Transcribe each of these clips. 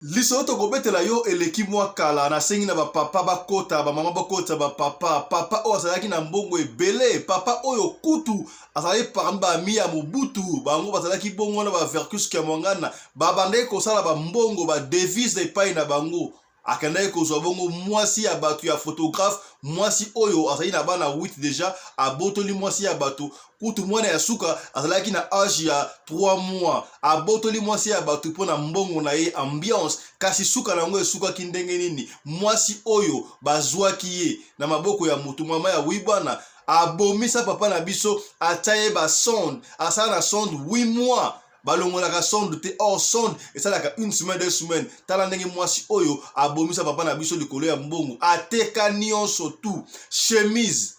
Lisolo tokobetela yo eleki mwa kala. Nasengi na bapapa bakota, bamama bakota, bapapa. Papa oyo azalaki na mbongo ebele, papa oyo kutu azalaki parmi baami ya Mobutu, bango bazalaki bongo na ba Vercus Kiamwangana, babandaki kosala bambongo ba devise epai na bango. Akendaki kozwa bongo mwasi ya bato ya photographe, mwasi oyo azali na bana 8 deja, abotoli mwasi ya bato kutu mwana ya suka azalaki na age ya 3 mois, abotoli mwasi ya bato mpo na mbongo na ye ambiance. Kasi suka na yango esukaki ndenge nini? Mwasi oyo bazwaki ye na maboko ya motu, mama ya wibana, abomisa papa na biso, atia ye ba sonde, asala na sonde 8 mois, balongolaka sonde te, or sonde esalaka une semaine, 2 semaines. Tala ndenge mwasi oyo abomisa papa na biso likolo ya mbongo, ateka nyonso tu, chemise,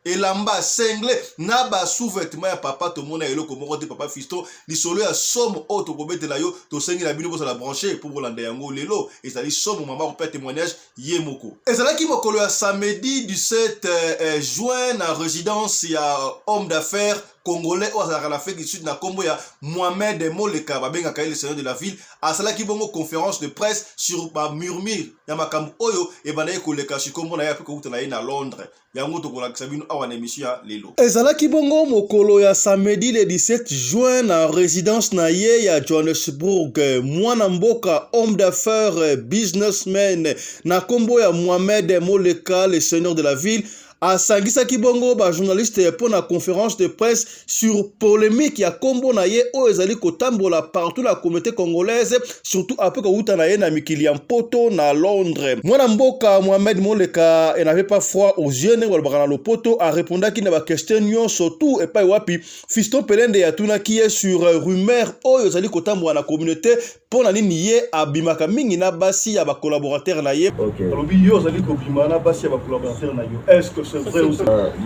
elamba, singlet na ba sous-vêtement ya papa. Tomona eloko moko te. Papa Fiston, lisolo ya somo oyo tokobetela yo, tosengi na bino bozala branché mpo bolanda yango lelo. Ezali somo. Mama kopea témoignage ye moko. Ezalaki mokolo ya samedi 17 juin na résidence ya homme d'affaires congolais oyo azalaka na Afrique du Sud na nkombo ya Mohamed Moleka, babengaka ye le seigneur de la ville. Asalaki bongo conférence de presse sur bamurmure ya makambo oyo ebandaki koleka sur nkombo na ye ape kouta na ye na Londres. Yango tokolakisa bino awa na émission ya lelo. Ezalaki bongo mokolo ya samedi le 17 juin na résidence na ye ya Johannesburg. Mwana mboka, homme d'affaires, businessman na nkombo ya Mohamed Moleka, le seigneur de la ville, asangisaki bongo bajournaliste mpo na conférence de presse sur polémique ya nkombo na ye oyo ezali kotambola partout na communauté congolaise, surtout après kowuta na ye na mikili ya Mpoto na Londres. Mwana mboka Mohamed Moleka n'avait pas froid aux yeux, ndenge balobaka na lopoto. Arépondaki na baquestion nyonso tout epai wapi Fiston Pelende atunaki ye sur rumeur oyo ezali kotambola na communauté, mpo na nini ye abimaka mingi na basi ya bacollaborateur na ye. Alobi yo ozali kobima na basi ya bacollaborateur na yo, est ce que c'est vrai ou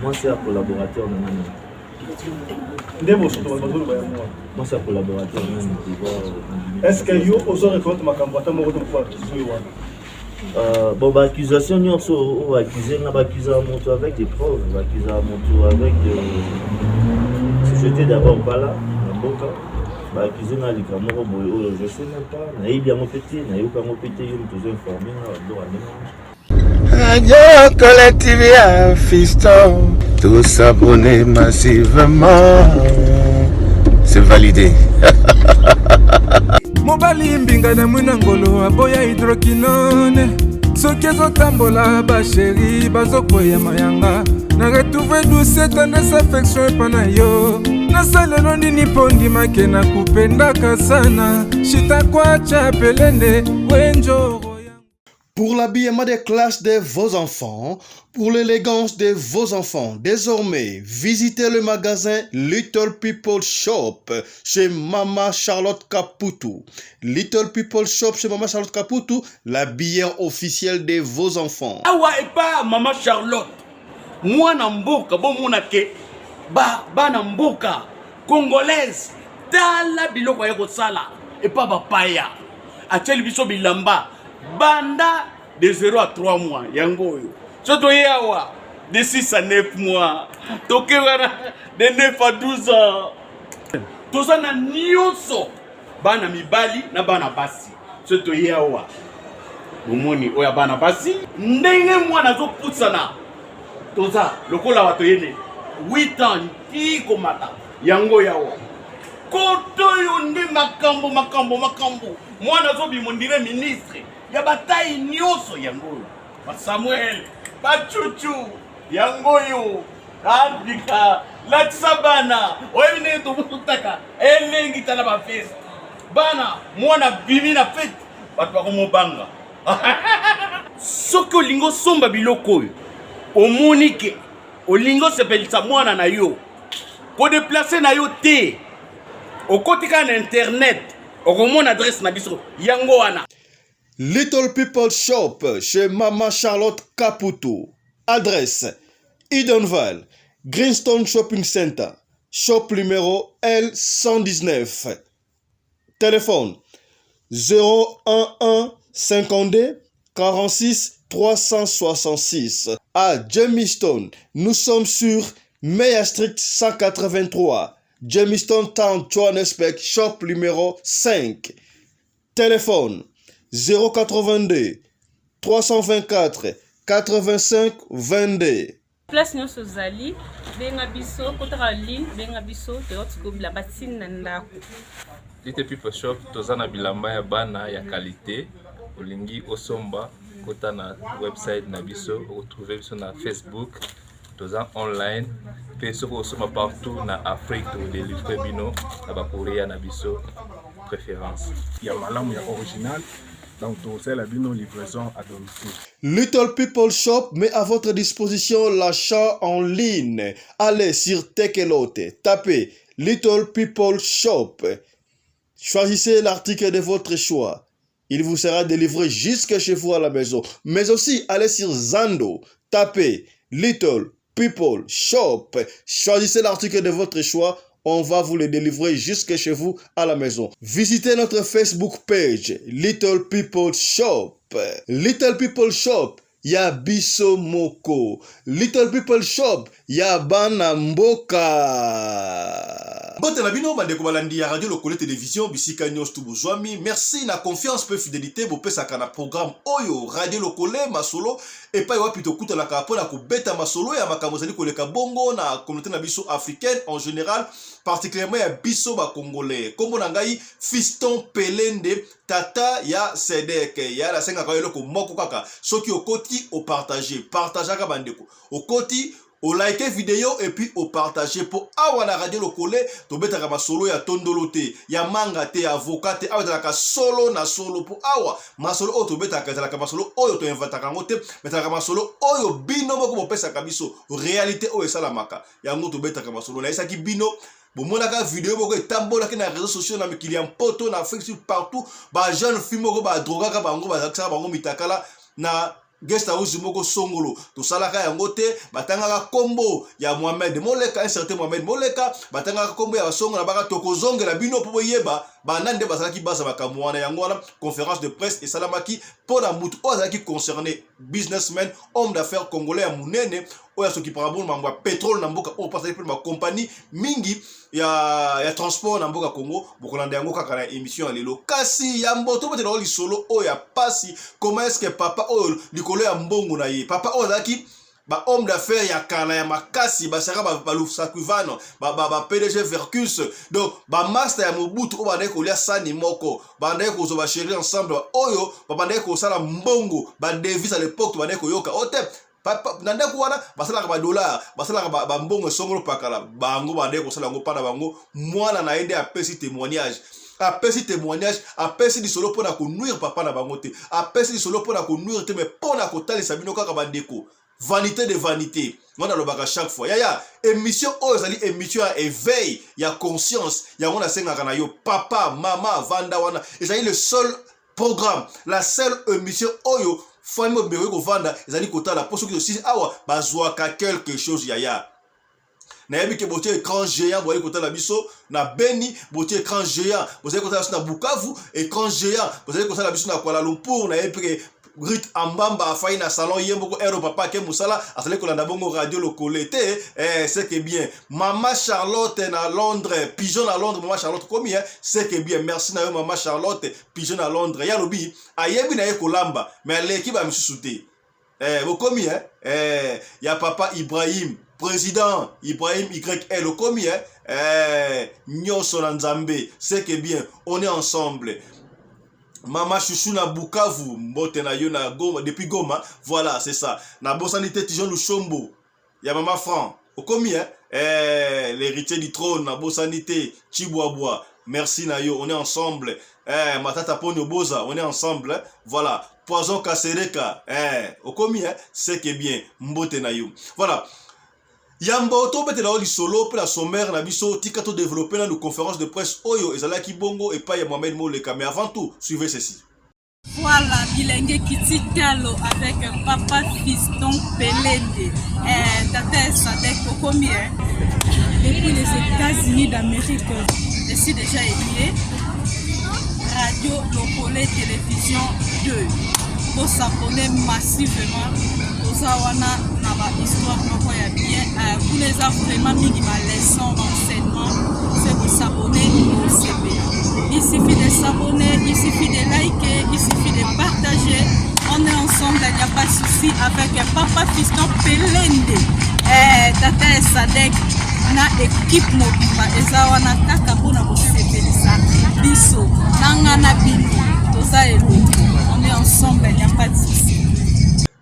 Mwasi ya collaborateur na nani? Nde bosoto bato bazoloba yango wana. Mwasi ya collaborateur nani? Est ce que yo ozo reconnaître makambo ata moko te mokola oyo wana? Bon, baaccusation nyonso oyo baaccuse nga, baaccusaka moto avec des preuves, baaccusaka moto avec de... J'étais d'abord pas là na mboka. Baaccuse nga likambo moko boye oyo je sais même pas, nayebi yango mpe te, nayoka yango mpe te. Yo moto ozo informe nga biloko ya ndenge wana. Radio Collective ya Fiston. Tous s'abonner massivement. C'est validé. Mobali mbinga na mwina ngolo aboya hydroquinone, soki ezotambola bachéri bazokwea mayanga. Na retrouve douce, tendresse, affection epa na yo. Nasalelo nini mpo ndimake na kupendaka sana shitakwacha pelende wenjoro? Pour l'habillement des classes de vos enfants, pour l'élégance de vos enfants, désormais, visitez le magasin Little People Shop chez Mama Charlotte Caputu. Little People Shop chez Mama Charlotte Caputu, l'habilleur officiel de vos enfants. Awa epa Mama Charlotte, mwana mboka, bomona ke ba bana mboka congolaise, tala biloko ya kosala epa bapaya. Atieli biso bilamba banda de 0 à 3 mois, yango oyo. So toye awa de 6 à 9 mois, toke wana de 9 à 12 ans. Toza na nyonso, bana mibali na bana basi. So toye awa, bomoni oyo ya bana basi, ndenge mwana azopusana, toza lokola bato yene 8 ans ti komata. Yango yawa koto oyo nde makambo, makambo, makambo. Mwana azobima on dirait ministre ya bataille nyonso. Yango oyo basamuel, bachuchu, yango oyo abika latisa bana. Oyebi ndenge tobutaka elengi, tala bafeste bana, mwana bimi na fete, bato bakomobanga. Soki olingi osomba biloko oyo, omoni ke olingi osepelisa mwana na yo, kodéplacer na yo te, okoti kaka na internet, okomona adresse na biso, yango wana. Little People Shop chez Mama Charlotte Caputo. Adresse: Edenvale, Greenstone Shopping Center, shop numéro L119. Téléphone 011 52 46 366. À Germiston, nous sommes sur Meyer Street 183, Germiston Town, Johannesburg, shop numéro 5. Téléphone 082 324 85 22. Place nyonso ozali, benga biso, kotaka ligne, benga biso, toyoti ko bilamba ti na ndako. Little People Shop toza na bilamba ya bana ya qualité. Olingi osomba, kota na website na biso, okotrouve biso na Facebook, toza online mpe soki osomba partout na Afrique tokodelivre bino na bacourrier na biso préférence. Ya malamu ya original, donc tokosalela bino livraison à domicile. Little People Shop met à votre disposition l'achat en ligne. Allez sur Takealot, tapez Little People Shop. Choisissez l'article de votre choix. Il vous sera délivré jusque chez vous à la maison. Mais aussi, allez sur Zando, tapez Little People Shop. Choisissez l'article de votre choix. On va vous le délivrer jusque chez vous à la maison. Visitez notre Facebook page, Little People Shop. Little People Shop, ya biso moko. Little People Shop, ya bana mboka. Mbote na bino bandeko balandi ya Radio Lokole Télévision bisika nyonso tu bozwami. Merci na confiance mpe fidélité bopesaka na programme oyo Radio Lokole Masolo, epai wapi tokutanaka mpona kobeta masolo ya makambo ezali koleka bongo na communauté na biso africaine en général, particulièrement ya biso bacongolais. Nkombo na ngai Fiston Pelende, tata ya Sedek. Ya nasengaka eloko moko kaka: soki okoti, opartage, partageaka bandeko, okoti, olike video et puis opartage, mpo awa na Radio Lokole tobetaka masolo ya tondolo te, ya manga te, ya avocat te. Awa ezalaka solo na solo, mpo awa masolo oyo tobetaka ezalaka masolo oyo toinventaka yango te, ezalaka masolo oyo bino moko bopesaka biso, réalité oyo esalamaka, yango tobetaka masolo. Nayesaki bino, bomonaka video moko etambolaki na réseaux sociaux na mikili ya Mpoto, na Afrique sur partout, bajeune fille moko badrogaka bango, bazalakisaka bango mitakala na guest house moko songolo. Tosalaka yango te. Batangaka nkombo ya Mohamed Moleka, un certain Mohamed Moleka, batangaka nkombo ya basongo na baka. Tokozongela bino mpo boyeba banani nde bazalaki baza makambo wana. Yango wana conférence de presse esalamaki mpo na mutu oyo azalaki concerné, businessman, homme d'affaires congolais ya monene oyo asokipaka bongo mambo ya pétrole na mboka oyo, mpo azali mpe bakompagnie mingi ya transport na mboka Congo. Bokolanda yango kaka na émission ya lelo. Kasi yambo tobetelako lisolo oyo ya pasi, comment est ce que papa oyo, likolo ya mbongo na ye, papa oyo azalaki bahomme d'affaires ya kala ya makasi, basaka balusakwivano, ba PDG Vercus, donc bamaster ya Mobutu oyo bandaki kolia sani moko, bandaki kozwa bachéri ensemble, oyo babandaki kosala mbongo badevise à l'époque, bandaki koyoka o te na ndako wana basalaka badollar, basalaka bambongo esongolo pakala. Bango bandaki kosala yango mpa na bango. Mwana na ye nde apesi témoignage, apesi témoignage, apesi lisolo mpona konuire papa na bango te, apesi lisolo mpona konuire te, mais mpona kotalisa bino kaka bandeko, vanité de vanité. Ngo nalobaka chaque fois, yaya, émission oyo ezali émission ya éveil ya conscience. Yango nasengaka na yo, papa, mama, vanda wana. Ezali le seul programme, la seule émission oyo famille mobimba ekoki kovanda ezali kotala, mpo soki tosisi awa bazwaka quelque chose. Yaya, nayebi ke botie écran géant, bozali kotala biso na Beni, botie écran géant, bozali kotala biso na Bukavu, écran géant, bozali kotala biso na Kuala Lumpur. Nayebi ke Rit Ambamba afai na salon ye moko ero, papa ake mosala, azali kolanda bongo Radio Lokole te. C'est que bien. Mama Charlotte na Londres, pigeon na Londres, mama Charlotte komi, c'est que bien. Merci na yo, mama Charlotte, pigeon na Londres. Ye alobi ayebi na ye kolamba, mais aleki bamisusu te. Bokomi, ya papa Ibrahim, président Ibrahim YL, okomi, nyonso na Nzambe, c'est que bien, on est ensemble. Mama Chouchou na Bukavu, mbote na yo na Goma, depuis Goma, voilà, c'est ça. Nabosani te Tijon Lushombo ya mama Franc, okomi, l'héritier du trône. Nabosani te Chibwabwa, merci na yo, on est ensemble. Matata Poni Oboza, on est ensemble, hein? Voilà, Poison Kasereka, okomi, c'est que bien, mbote na yo. Voilà, yambo tobetela oyo lisolo mpe na sommaire na biso, tika todéveloppe nanu conférence de presse oyo ezalaki bongo epai ya Mohamed Moleka. Mais avant tout, suivez ceci. Voilà, Bilenge Kiti Talo avec Papa Fiston Pelende. Tata Sadek Okomi, hein? Depuis les États-Unis d'Amérique, je suis déjà aimé. Radio Lokole Télévision 2. Pour s'abonner massivement. Toza wana na ba histoire moko ya bien. Kuna eza vraiment mingi ba leçon, enseignement. C'est pour s'abonner au CPA. Il suffit de s'abonner, il suffit de liker, il suffit de partager. On est ensemble, il n'y a pas de souci avec Papa Fiston Pelende. Eh, Tata Sadek na équipe mobimba eza wana kaka mpona kosepelisa biso na nga na bino toza elongo. On est ensemble, il n'y a pas de souci.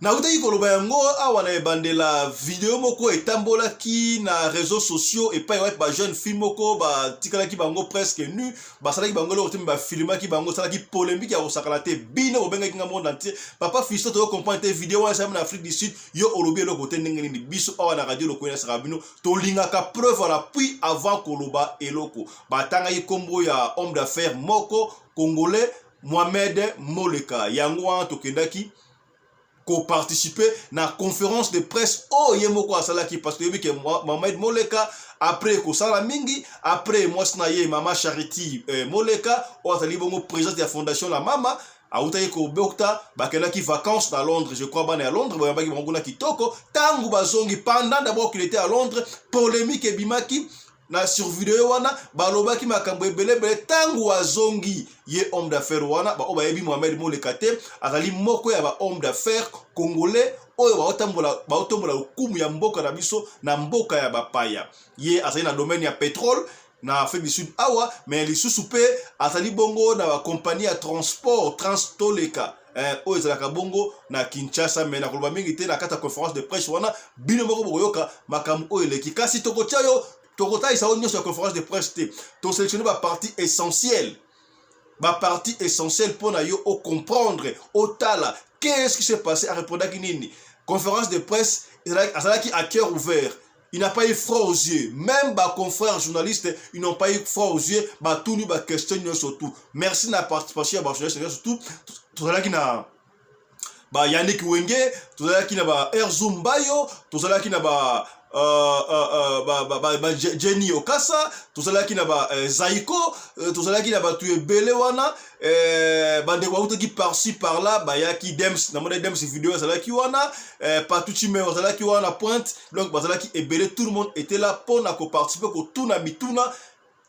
Nautaki koloba yango awa na ebandela. Video moko etambolaki na réseaux sociaux epai wapi bajeune fille moko batikalaki bango presque nu, basalaki bango eloko te, me bafilmaki bango, esalaki polémique ya kosakana te. Bino bobengaki nga monde entier: "Papa Fiston, toyo comprendre te, video wana esalami na Afrique du Sud, yo olobi eloko te, ndenge nini?" Biso awa na Radio Lokoyi nasaka bino, tolingaka preuve à l'appui avant koloba eloko. Batangaki nkombo ya homme d'affaires moko congolais, Mohamed Moleka. Yango wana tokendaki koparticiper na conférence de presse oyo ye moko asalaki, parce que oyebi ke Mohamed Moleka, après kosala mingi, après mwasi na ye, Mama Charity Moleka, oyo azali bongo présidente ya Fondation La Mama, awutaki kobokta, bakendaki vacances na Londres, je crois. Bana ya Londres boyambaki bango kuna kitoko. Ntango bazongi, pendant d'abord qu'il était à Londres, polémique ebimaki na sur video wana, balobaki makambo ebele ebele. Ntango azongi, ye homme d'affaires wana, baoyo bayebi Mohamed Moleka te, azali moko ya bahomme d'affaires congolais oyo baotombola lokumu ya mboka na biso na mboka ya bapaya. Ye azali na domaine ya pétrole na Afrique du Sud awa, mais lisusu mpe azali bongo na bakompagnie ya transport, Transtoleka, oyo ezalaka bongo na Kinshasa. Me nakoloba mingi te na kati ya conférence de presse wana, bino moko bokoyoka makambo oyo eleki. Kasi tokotia yo, tokotalisa oyo nyonso ya conférence de presse te, tosélectionne bapartie essentielle, bapartie essentielle mpo na yo ocomprendre, otala qu'est-ce qui s'est passé, arépondaki nini. Conférence de presse azalaki à cœur ouvert, il n'a pas eu froid aux yeux. Même ba confrères journalistes, ils n'ont pas eu froid aux yeux. Batuni ba question nyonso tout. Merci na participation ya ba journaliste nyonso tout. Tozalaki na ba Yannick Wenge, tozalaki na ba Erzoum Bayo, tozalaki na ba Jenny Okasa, tozalaki na ba Zaiko, tozalaki na bato ebele wana, bandeko bautaki par-ci par-là, bayaki. Dems, namoni Dems video azalaki wana, Patuchi Meo azalaki wana pointe. Donc bazalaki ebele, tout le monde était là mpona koparticiper, kotuna mituna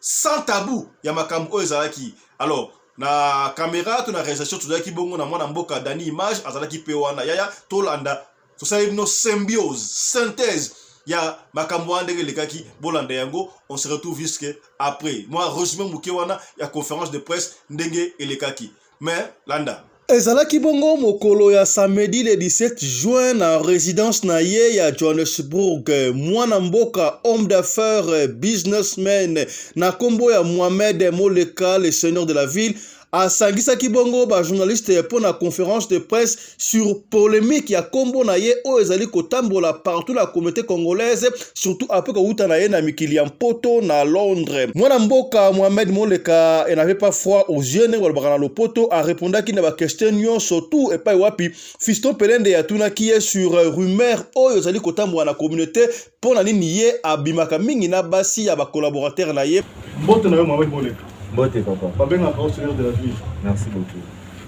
sans tabou ya makambo oyo ezalaki. Alors na caméra to na réalisation, tozalaki bongo na mwana mboka Dani Image, azalaki mpe wana. Yaya, tolanda, tosali bino symbiose, synthèse ya makambo wana ndenge elekaki. Bolanda yango, on se retrouve jusque après moi, résumé moke wana ya conférence de presse ndenge elekaki. Mais landa. Ezalaki bongo mokolo ya samedi le 17 juin na résidence na ye ya Johannesburg. Mwana mboka, homme d'affaires, businessman na nkombo ya Mohamed Moleka, le seigneur de la ville, asangisaki bongo bajournaliste mpo na conférence de presse sur polémique ya nkombo na ye oyo ezali kotambola partout na communauté congolaise, surtout après kowuta na ye na mikili ya Mpoto, na Londres. Mwana mboka Mohamed Moleka n'avait pas froid aux yeux, ndenge balobaka na lopoto. Arépondaki na baquestion nyonso tout epai wapi Fiston Pelende atunaki ye sur rumeur oyo ezali kotambola na communauté, mpo na nini ye abimaka mingi na basi ya bacollaborateur na ye. Mbote na yo, Mohamed Moleka. Mbote, papa. Babengaka yo seigneur de la ville. Merci beaucoup.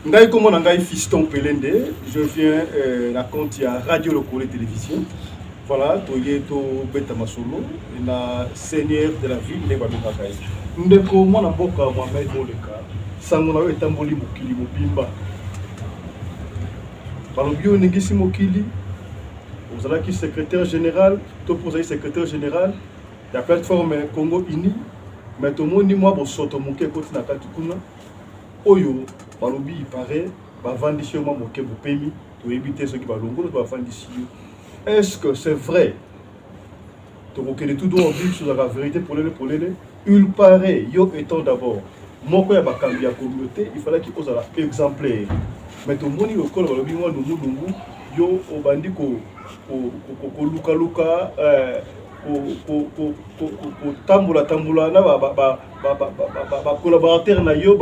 Ngai kombo na ngai Fiston Pelende, je viens na compte ya Radio Lokole Télévision. Voilà, toye tobeta masolo na seigneur de la ville, nde babengaka ye. Ndeko mwana mboka Mohamed Moleka, sango na yo etamboli mokili mobimba. Balobi yo oningisi mokili, ozalaki secrétaire général to mpo ozali secrétaire général ya plateforme Congo Uni, mais tomoni mwa bosoto moke ekoti na kati kuna oyo balobi ipare bavandisi yo mwa moke, bopemi, toyebi te soki balongolo to bavandisi yo. Est-ce que c'est vrai? Tokokende tout droit au but, tozalaka vérité polele polele. Il paraît, yo étant d'abord moko ya bakambi ya communauté, il fallaki ozala exemplaire, mais tomoni lokola balobi mwa nungunungu, yo obandi kolukaluka kotambola tambola na bacollaborateur na yo,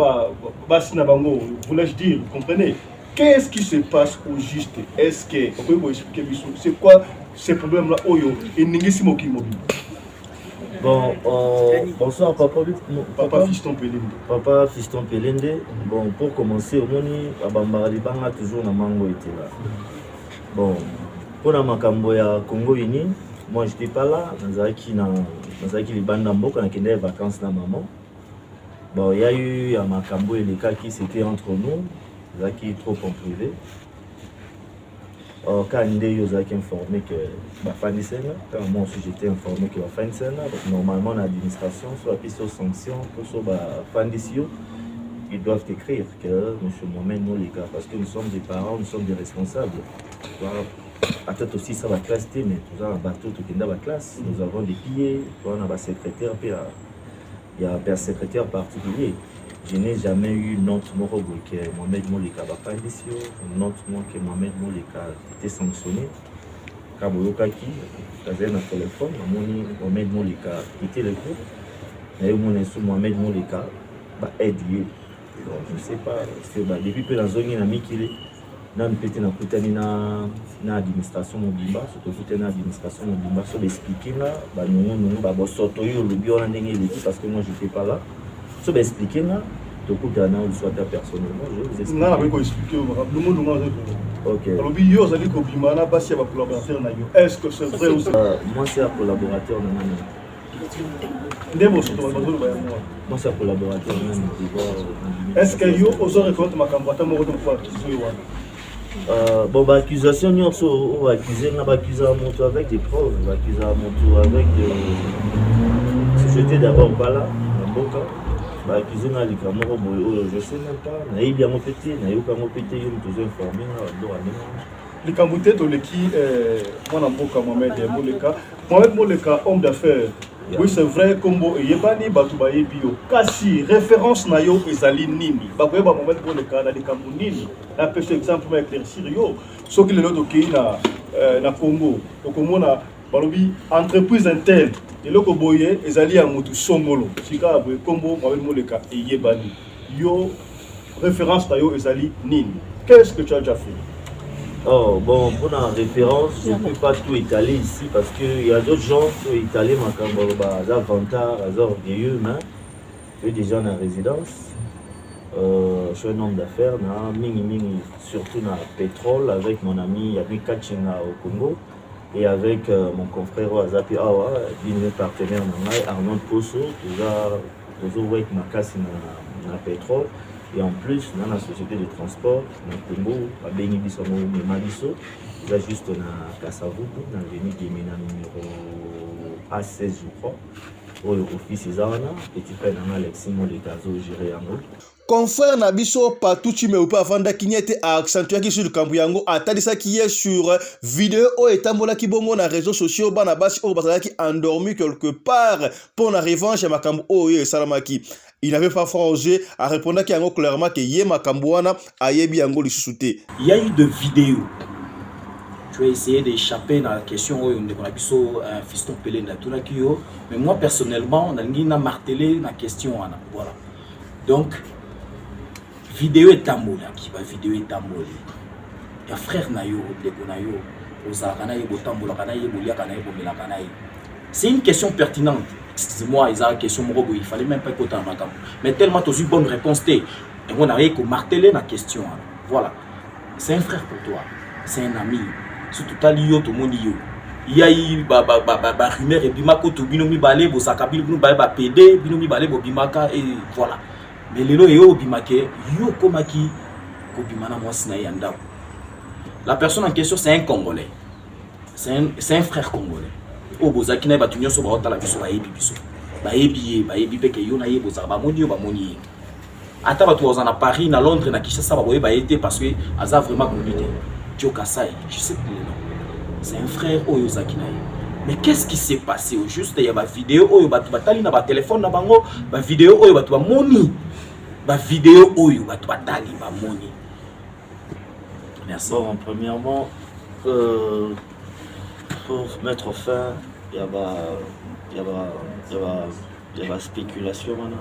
basi na bango, voulais-je dire, vous comprenez? Qu'est-ce qui se passe au juste? Est-ce que okoki koexpliquer biso c'est quoi ces problèmes là oyo eningisi mokili mobimba? Bon, bonsoir papa. Papa Fiston Pelende. Papa Fiston Pelende. Bon, pour commencer, omoni babambaka libanga toujours na mango etela. Bon, mpona makambo ya Congo Uni, moi j'étais pas là, nazalaki na nazalaki libanda mboka, nakendaki vacances na maman. Bon, il y a eu ya makambo elekaki, c'était entre nous, ezalaki trop en privé. Or, quand nde yo ozalaki informé que bafandisi nga, quand moi aussi j'étais informé que bafandisi nga, donc normalement na administration, so bapesi yo sanction to so bafandisi yo, ils doivent écrire que monsieur Mohamed Moleka, parce que nous sommes des parents, nous sommes des responsables. Voilà. Ata tosisa baclasse te, mais toza na bato tokenda baclasse, nous avons des piliers, toza na basecrétaire mpe ya secrétaire particulier. Je n'ai jamais eu note moko boye ke Mohamed Moleka bafandisi yo, note moko ke Mohamed Moleka était sanctionné. Ka boyokaki azali na téléphone, namoni Mohamed Moleka quitté le groupe, naye omona esu Mohamed Moleka baaide ye. Donc je sais pas, parce que bah, depuis mpe nazongi na mikili, nanu mpe te nakutani na administration mobimba. So tokutani na administration mobimba, so baexpliquer nga banongonongo babosoto oyo olobi wana ndenge eleki, parce que moi j'étais pas là. So baexpliquer nga, tokutana na liso ata personnellement, je vais vous Nga nakoki expliquer. Koexpliquer yo longolongo azali. Ok. Alobi yo ozali kobima na basi ya bacollaborateur na yo. Est ce que c'est vrai ou c'est Moi, c'est un collaborateur na nani? Nde bosoto bato bazoloba yango wana. Moi, c'est un collaborateur nani? Devoir. Est ce que yo ozo reconnaître makambo ata moko te moto accuse oyo wana? Bon, baaccusation nyonso oyo baaccuse nga, baaccusaka moto avec des preuves, baaccusaka moto avec de... J'étais d'abord pas là na mboka. Baaccuse nga likambo moko boye oyo je sais même pas, nayebi yango mpe te, nayoka yango mpe te. Yo moto ozo informe nga biloko ya ndenge wana. Likambo te, toleki. Mwana mboka Mohamed Moleka, Mohamed Moleka, homme d'affaires. Oui, c'est vrai, kombo eyebani, bato bayebi yo, kasi référence na yo ezali nini? Bakoyeba Mohamed Moleka na likambo nini? Napesa exemple ma éclaircir yo. Soki lelo tokei na Congo, okomona balobi entreprise un tel, eloko boye ezali ya motu songolo. Sika boye kombo Mohamed Moleka eyebani. Yo, référence na yo ezali nini? Qu'est-ce que tu as déjà fait? Oh, bon, pour la référence, je ne peux pas tout étaler ici parce qu'il y a d'autres gens qui ont étalé makambo, bah, aza vantard, aza orgueilleux, mais je suis déjà en résidence. Je suis un homme d'affaires, na mingi mingi, surtout dans le pétrole, avec mon ami Yannick Kachinga au Congo et avec mon confrère Azapi Awa, l'un partenaire na ngai, Arnaud Poso, toza work makasi na pétrole. Et en plus, dans la société de transport, na Congo, babengi biso yango mema biso, eza juste na Kasavubu, na avenue Gemena numéro A16, je crois. Oyo office eza wana, petit frère nanga Alexis Moleka azogérer yango. Confrère na biso Patou Chimeu mpe afandaki nye te, aaccentuaki sur likambo yango, atalisaki ye sur video oyo etambolaki bongo na réseaux sociaux, bana basi oyo bazalaki endormi quelque part mpo na revanche ya makambo oyo esalamaki. Il n'avait pas froid aux yeux, arépondaki yango clairement ke ye makambo wana ayebi yango lisusu te. Il y a eu de vidéos. Tu as essayé d'échapper dans la question oyo ndeko na biso Fiston Pelende atunaki yo, mais moi personnellement nalingi na marteler na question wana. Voilà. Donc vidéo etambolaki, bavidéo etamboli ya frère na yo, ndeko na yo, ozalaka na ye, botambolaka na ye, boliaka na ye, bomelaka na ye. C'est une question pertinente. Excusez-moi, eza question moko boye, il fallait même pas ekota na makambo, mais tellement tozwi bonne réponse te, yango naye komarteler na question wana. Voilà, c'est un frère pour toi, c'est un ami. So totali yo, tomoni yo, yai barumeur ebima kutu bino mibale bozalaka, bino mibale bapede, bino mibale bobimaka et voilà. Mais lelo eyo obimake, yo okomaki kobima na mwasi na ye ya ndako. La personne en question, c'est un Congolais, c'est un frère congolais oyo bozalaki na ye. Bato nyonso baotala biso bayebi biso, bayebi ye, bayebi mpe ke yo na ye bozala, bamoni yo, bamoni ye. Ata bato baza na Paris, na Londres, na Kinshasa, bakoyeba ye te parce que aza vraiment connu te. Dio Kasai, je sais plus le nom. C'est un frère oyo ozalaki na ye, mais qu'est-ce qui s'est passé au juste? Ya bavidéo oyo bato batali na batelefone na bango, bavidéo oyo bato bamoni, bavidéo oyo bato batali, bamoni. Merci. Bon, premièrement, pour mettre fin, il y a ba spéculation wana.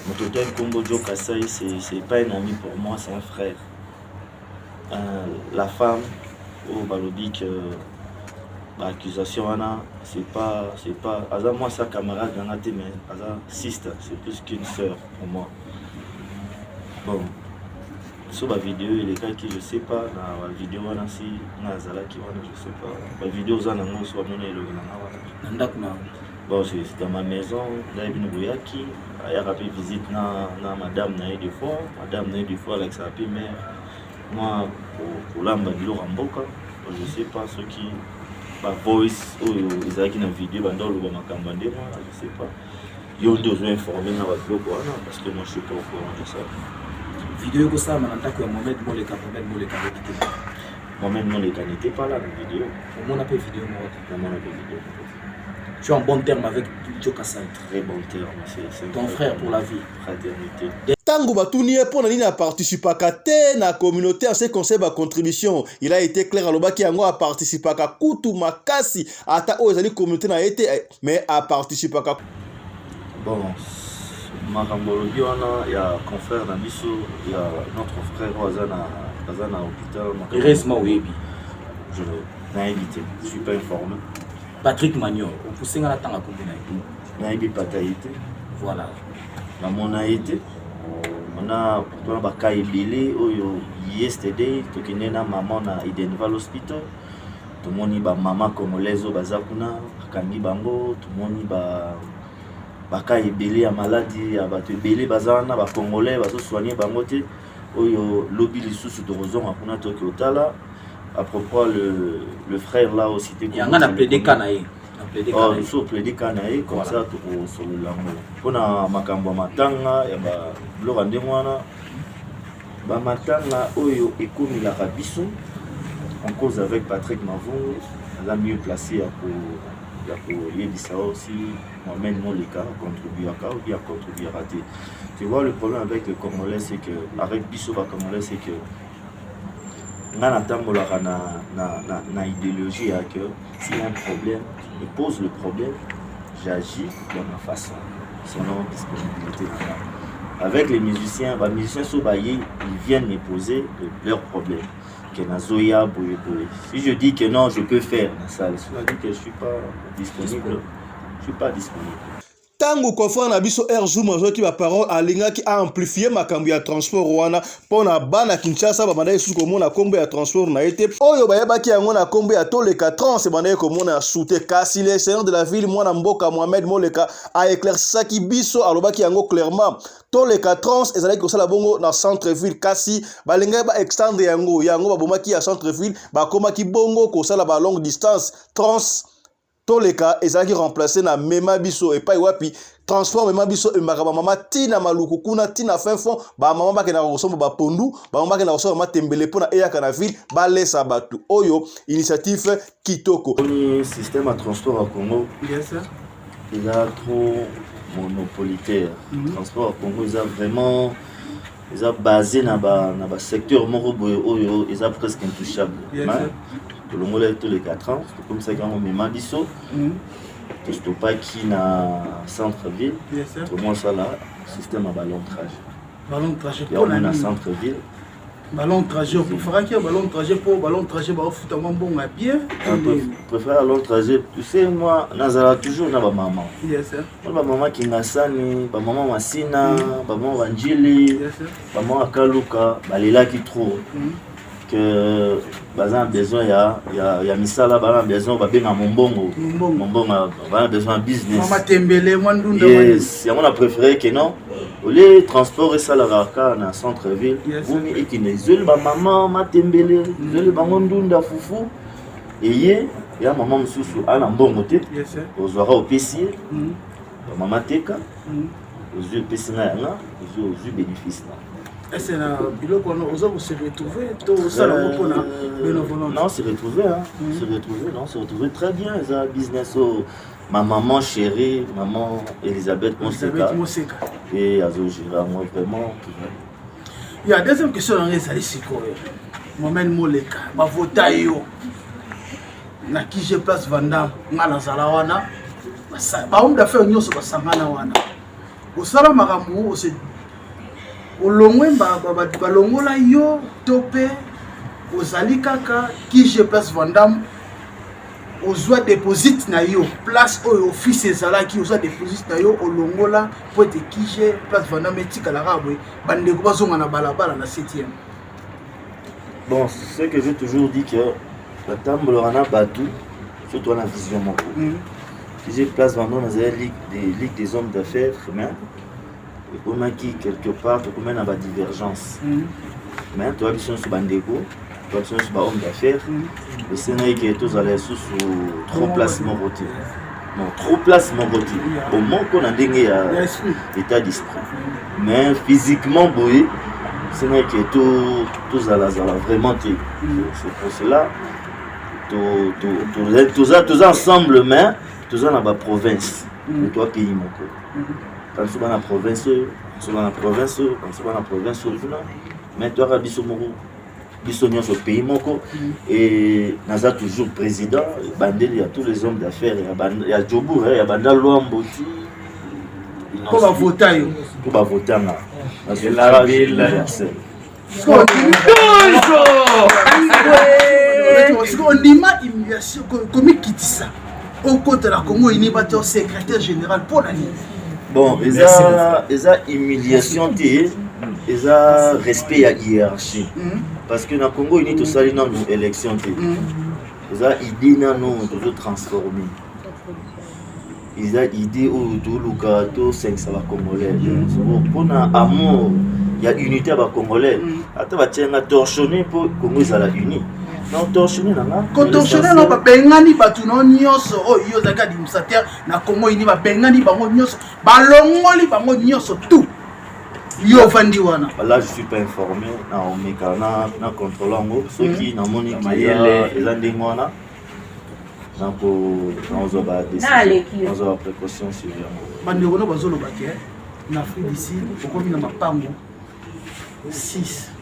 Moto tel Kombo Joe Kasai, c'est pas un ami pour moi, c'est un frère. La femme oyo balobi que baaccusation wana, c'est pas aza mwasi ya camarade nanga te, mais aza sister, c'est plus qu'une sœur pour moi. Bon, so bavidéo elekaki, je sais pas na bavidéo wana si nga azalaki wana, je sais pas. Bavidéo oza nango, so bamoni elongi nanga wana. Na ndako na Bon, c'est dans ma maison, nayebi bino boyaki, ayaka mpe visite na, na madame na ye des fois, madame na ye des fois alakisaka mpe mère mwa kolamba biloko ya mboka. Je sais pas soki ba voice oyo ezalaki na video banda oloba makambo ya ndenge wana, je sais pas. Yo nde ozo informer nga ba biloko wana parce que moi je suis pas au courant de ça. Video ekosalama na ndako ya Mohamed Moleka, Mohamed Moleka ayebi te. Mohamed Moleka n'était pas là na video. Omona mpe video moko te. Namona mpe video moko te. Tu es en bon terme avec Joe Kassai. Très bon terme, c'est ton frère pour la vie. Fraternité. Ntango batuni ye mpo na nini aparticipaka te na communauté en ce conseil ba contribution, il a été clair, alobaki yango aparticipaka kutu makasi ata oyo ezali communauté na ye te, mais aparticipaka. Bon, makambo olobi wana ya confrère na biso ya notre frère oyo aza na hôpital. Heureusement oyebi. Je nayebi te, je suis pas informé. Patrick Magnon, opusenga na tanga kombo na ye. Nayebi pata ye te. Voilà. Namona ye te. On a tona baka ebele oyo yesterday tokende na maman na Edenval Hospital. Tomoni ba mama congolaise oyo baza kuna bakangi bango, tomoni ba baka ebele ya maladi ya bato ebele baza wana ba congolais bazosoigne bango te. Oyo lobi lisusu tokozonga kuna toki otala à propos le frère là aussi te. Yanga na plaidé ka na ye. Na plaidé ka Oh, na ye. Biso plaidé ka na ye comme ça tokosolola yango mpona makambo ya matanga ya babiloko ya ndenge wana, bamatanga oyo ekomelaka biso en cause avec Patrick Mavungu aza mieux placé ya koyebisa aussi Mohamed Moleka contribuaka ou bien contribuera te. Tu vois, le problème avec le Congolais, c'est que avec biso ba Congolais, c'est que nga natambolaka na idéologie ya que s'il y a un problème, tu me poses le problème, j'agis dans ma façon, selon disponibilité na nga. Avec les musiciens, ba musiciens so baye, ils viennent me poser leurs problèmes que nazoya boye boye. Si je dis que non, je peux faire na salle. Si on dit que je suis pas disponible, je suis pas disponible. Ntango confrère na biso Air Zoom azwaki baparole, alingaki aamplifie makambo ya transport wana mpo na bana Kinshasa babandaki lisusu komona nkombo ya transport na ye te, oyo bayebaki yango na nkombo ya Toleka Trans ebandaki komona ya su te. Kasi le seigneur de la ville, mwana mboka Mohamed Moleka, aéclaircisaki biso, alobaki yango clairement: Toleka Trans ezalaki kosala bongo na centre ville, kasi balingaki baextendre yango, yango babomaki ya centre ville, bakomaki bongo kosala ba longue distance. Trans Toleka ezalaki remplace na Mema Biso, epai wapi transport Mema Biso ememaka bamama ntina Maluku kuna, ntina fin fond, bamama bakendaka kosomba bapondu, bamama bakendaka kosomba matembele mpona eyaka na ville balesa bato. Oyo initiative kitoko. Oni système ya transport ya Congo Yes, sir. eza trop monopolitaire. Transport ya Congo eza vraiment, eza basé na basecteur moko boye oyo eza presque intouchable. Yes, sir. Tolongolaki Toleka Trans, tokomisaki yango Mema Biso, tostopaki na centre ville. Yes, sir. Tomosala système ya balong trajet. Balong trajet yango mpona na nini? Centre ville. Balong trajet, opréféraki ya balong trajet mpo balong trajet baofuta mwa mbongo ya bien to nini? Préfère long trajet. Tu sais, moi nazala toujours na bamama. Yes, sir. Wana bamama Kingasani, bamama Masina, bamama Banjili, Yes, sir. bamama Kaluka balelaki trop que baza na besoin ya misala, baza na besoin babenga mombongo. Mombongo. Mombongo, baza na besoin ya business. Mwa matembele, mwa ndunda, mwa nini. Yes, yango na préféré que non, au lieu transport esalaka kaka na centre ville, Yes, sir. bumi ekende ezweli bamama matembele, ezweli bango ndunda, fufu, eye ya mama mosusu aa na mbongo te. Yes, sir. Ozwaka, opesi ye, bamama teka, ozwi, opesi nga yanga, ozwi bénéfice na Ese na biloko wana oza kose retrouver to osala yango mpona bénévolence? Non, se retrouver, hein. Se retrouver, non, se retrouver très bien. Eza business oyo ma maman chérie, maman Elisabeth Moseka, Elisabeth Moseka. Et azogérer yango vraiment, tout va bien. Ya deuxième question na ngai ezali sikoyo, Mohamed Moleka, bavota yo na QG Place Vandam, nga nazala wana, bahomme d'affaires nyonso basangana wana, osala makambo ose olongwe, balongola yo to mpe ozali kaka QG Place Vandam, ozwa deposit na yo place oyo office ezalaki, ozwa deposit na yo, olongola po ete QG Place Vandam etikala kaka boye, bandeko bazonga na balabala na 7e? Bon, ce que j'ai toujours dit, que batambolaka na bato, surtout wana vision moko. J'ai place Vendôme nazali ligue des, ligue des hommes d'affaires mais ekomaki quelque part tokomaki na badivergence mm. mais toya biso nyonso bandeko toya biso nyonso bahomme d'affaires mm. esengaki ke tozala lisusu trop place moko te non trop place moko te bomoko na ndenge ya état d'esprit mais physiquement boye esengaki ke tozalazala vraiment te mm. c'est pour cela toza toza ensemble mais toza na baprovince mm. toa pays moko bamosusu bana province oyo bamosusu bana province oyo bamosusu bana province oyo kuna mais toyaka biso moko biso nyonso pays moko mm. et naza toujours président ebandeli ya tous les hommes d'affaires ya jobour ya banda lwambo ti mpo bavota yo mpo bavota nga na suffrage universel sikoyo ondima humiliation komikitisa okota na congo uni bato secrétaire général mpo na nini bon eza eza humiliation te eza respect ya hiérarchie mm. parce que na congo uni tosali nanu élection te mm. eza idée nanu tozotransforme eza idée oyo toluka tosangisa bacongolais mpona amour ya unité ya bacongolais mm. ata batie nga torchonne mpo congo ezala uni non torchonne na nga kotorchonne na babengani bato na nyonso oyo yo ozalaki administrateur na congo uni babengani bango nyonso balongoli bango nyonso tout yo ofandi wana là je suis pas informé na omeka na na contrôle yango soki mm. namoni eza ndenge wana nakozwa ba décision ba précaution sur yango bandeko no bazoloba ke na afrique du sud okomi na mapango 6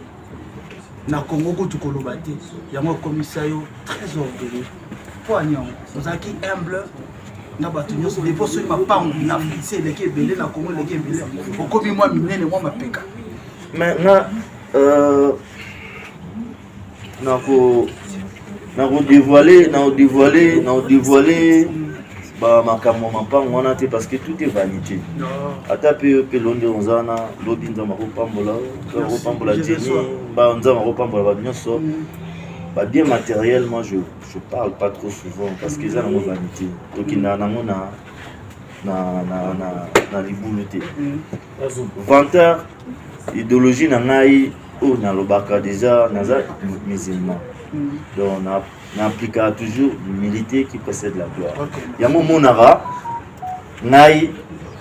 na congo kutu koloba te yango ekomisa yo très orgueilleux mpo ani yango ozalaki humble na bato nyonso depo soki mapango na afrique du sud eleki ebele na congo eleki ebele okomi mwa minene mwa mapeka mais na euh, nako nako dévoiler nako dévoiler nako dévoiler ba makambo mapango wana te parce que tout est vanité ata mpe yo mpe londe oza wana lobi nzambe akopambola nzambe akopambola jeni nzambe akopambola bato nyonso mm. babien matériel moi je, je parle pas trop souvent parce que eza nango vanité tokendaka nango na na, na, na, na libulu te mm. vantard idéologie na ngai oyo nalobaka déjà naza musulman mm. donc na, na appliquaka toujours l'humilité qui précède la gloire okay. yango omonaka ngai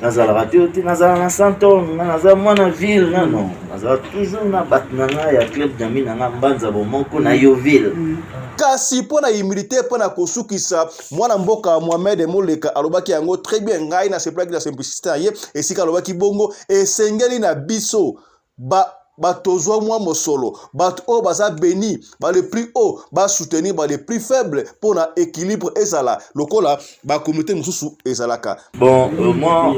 nazalaka te te nazala na santon nga naza mwana ville nga non nazala toujours na bato na ngai ya club dami na nga mbanza bomoko na yo ville mm. kasi mpo na humilité mpo na kosukisa mwana mboka mohamed moleka alobaki yango très bien ngai nasepelaki na simplicité na ye esika alobaki bongo esengeli na biso ba bato ozwa mwa mosolo bato oyo baza beni ba le plus haut basoutenir ba le plus faible mpo na équilibre ezala lokola bacommunauté mosusu ezalaka bon euh, moi,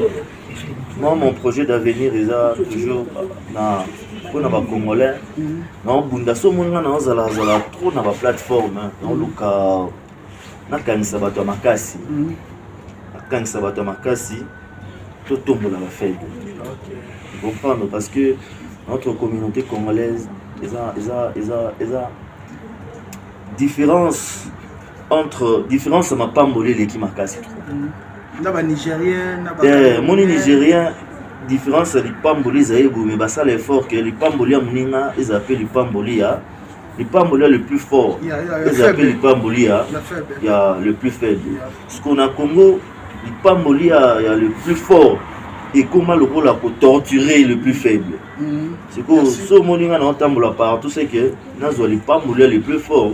moi mon projet d'avenir eza toujours na mpo na bacongolais naobunda so omoni nga naozalazala trop na baplateforme naoluka nakanisa bato ya makasi nakanisa bato ya makasi totombola bafaible comprendre parce que notre communauté congolaise eza eza eza eza différence entre différence ya mapamboli eleki makasi trop mm. na banigérien na eh, moni nigérien différence ya lipamboli ezali boye me basala effort ke lipamboli ya moninga ezala mpe lipamboli ya lipamboli ya le plus fort ezala mpe lipamboli ya ya le plus faible siko na congo lipamboli ya, ya le plus fort ekoma lokola kotorture le plus faible mm. sikoyo so omoni nga naotambola partout c'est que nazwa lipamboli ya le plus fort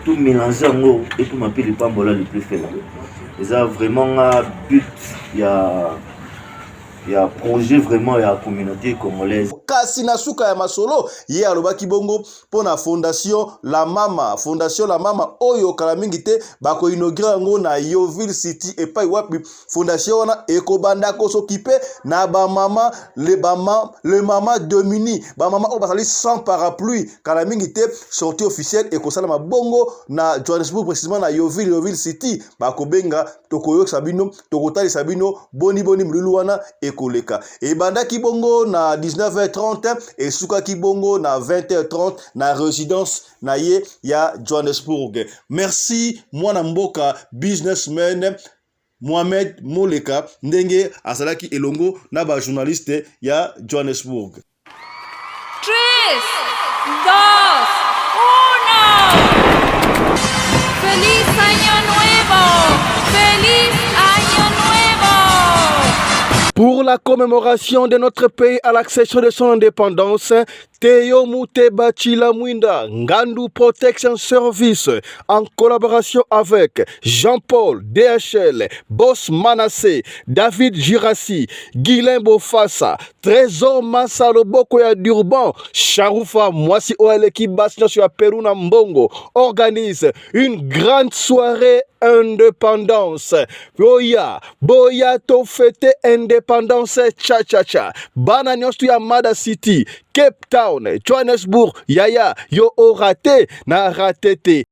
to mélange yango ekoma mpe lipamboli ya le plus faible eza vraiment nga but ya ya projet vraiment ya communauté congolaise. Kasi na suka ya masolo ye alobaki bongo mpo na fondation la mama fondation la mama oyo kala mingi te bako inaugure yango na Yeoville City epai wapi fondation wana ekobanda kosokipe na bamama le bama le mama demuni bamama oyo bazali sans parapluie kala mingi te sortie officielle ekosalama bongo na Johannesburg précisément na Yeoville Yeoville City bakobenga tokoyokisa bino tokotalisa bino boni boni molulu wana ekoleka ebandaki bongo na 19h30 esukaki bongo na 20h30 na résidence na ye ya johannesburg merci mwana mboka businessman Mohamed Moleka ndenge azalaki elongo na ba journaliste ya Johannesburg. Tres, dos, uno. Feliz Año Nuevo! Feliz Año Nuevo! Pour la commémoration de notre pays à l'accession de son indépendance, Théo Muteba Chilamwinda, Ngandu Protection Service, en collaboration avec Jean-Paul DHL, Boss Manassé, David Girassi, Guylain Bofassa, Trésor Massa Loboko ya Durban, Charoufa Mwasi oyo aleki basi nyonso ya Peru na mbongo, organise une grande soirée indépendance. Boya, boya to fêter indépendance cha cha cha. Bana nyonso ya Mada City, Cape Town, Johannesburg, yaya, yo o raté na raté te.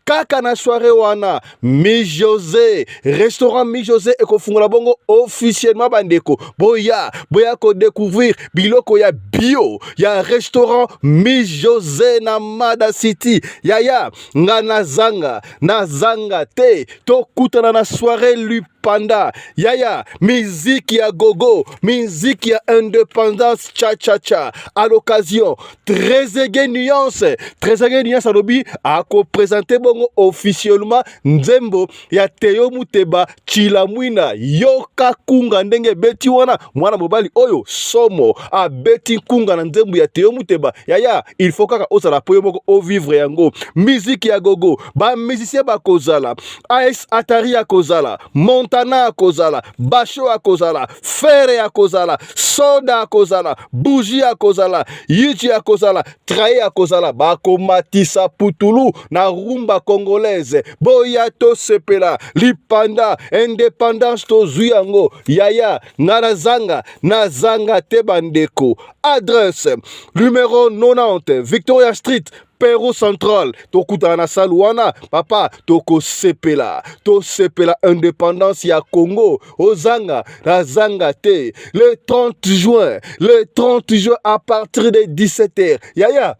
Kaka na soirée wana Mi José, restaurant Mi José ekofungola bongo officiellement bandeko. Boya, boya ko découvrir biloko ya bio ya restaurant Mi José na Mada City. Yaya, nga nazanga, nazanga te. Tokutana na soirée Lupanda. Yaya, miziki ya gogo, miziki ya indépendance cha cha cha. À l'occasion, Trezeguet Nuance, Trezeguet Nuance alobi ako présenter bongo officiellement nzembo ya Theo Muteba Chilamwina yoka kunga ndenge ebeti wana mwana mobali oyo somo abeti kunga na nzembo ya Theo Muteba yaya il faut kaka ozala po yo moko ovivre yango musique ya gogo ba musicien bakozala AS Atari akozala Montana akozala Basho akozala Ferre akozala Soda akozala Bougie akozala Yichi akozala Trahi akozala bakomatisa putulu na rumba congolaise boya tosepela lipanda independance tozwi yango yaya nga nazanga nazanga te bandeko adresse numero 90 Victoria Street Peru Central tokutana na salle wana papa tokosepela tosepela independance ya Congo ozanga nazanga te le 30 juin le 30 juin à partir de 17h yaya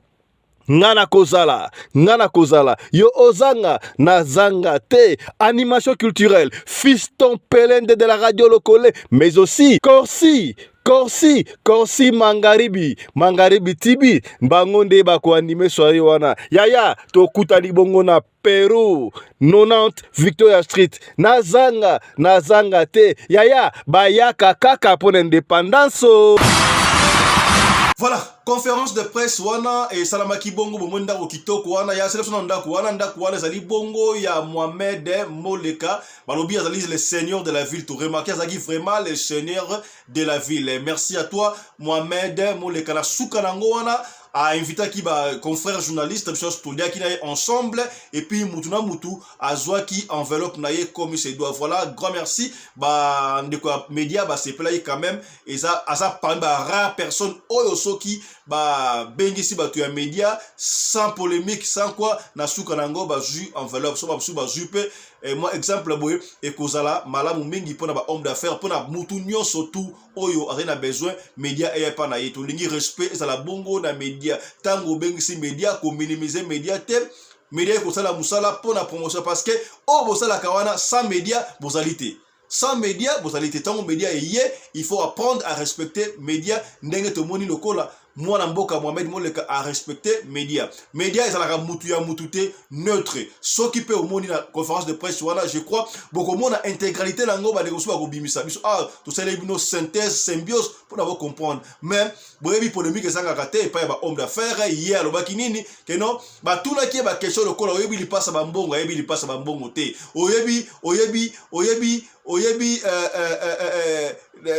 nga nakozala nga nakozala yo ozanga nazanga te animation culturelle fiston pelende de la radio lokole mais aussi corsi Corsi, Corsi Mangaribi, Mangaribi Tibi, bango nde bakoanime soirée wana. Yaya, tokutani bongo na Peru, 90 Victoria Street. Nazanga, nazanga te. Yaya, bayaka kaka mpo na independance. Voilà, conférence de presse wana esalamaki bongo bomoni ndako kitoko wana ya selection na ndako wana ndako wana ezali bongo ya Mohamed Moleka balobi azali le seigneur de la ville to remarquer azalaki vraiment le seigneur de la ville merci à toi Mohamed Moleka na suka nango wana a invitaki ba confrères journalistes biso nyonso toliaki na ye ensemble et puis mutu na mutu azwaki enveloppe na ye comme il se doit voilà grand merci ba ndeko ya media basepelaki quand même eza aza parmi ba rare personne oyo soki babengisi bato ya media sans polémique sans quoi na suka na yango bazwi enveloppe so bamosusu bazwi mpe eh, mwa exemple boye ekozala malamu mingi mpona ba homme d'affaires mpona mutu nyonso tu oyo azali na besoin media eya epa na ye tolingi respect ezala bongo na media ntango obengisi media kominimize media te media ekosala mosala mpona promotion parce que oyo bosalaka wana sans media bozali te sans media bozali te ntango media eye il faut apprendre à respecter media ndenge tomoni lokola mwana mboka Mohamed Moleka a respecter media media ezalaka mutu ya mutu te neutre soki mpe omoni na conférence de presse wana je crois bokomona intégralité na yango bandeko mosusu bakobimisa biso ah tosaleli bino synthèse symbiose mpona bocomprendre mais boyebi polémique ezangaka te epai ya ba homme d'affaires ye alobaki nini keno batunaki ye baquestion lokola oyebi lipasa bambongo ayebi lipasa bambongo te oyebi oyebi oyebi oyebi euh, euh, euh, euh,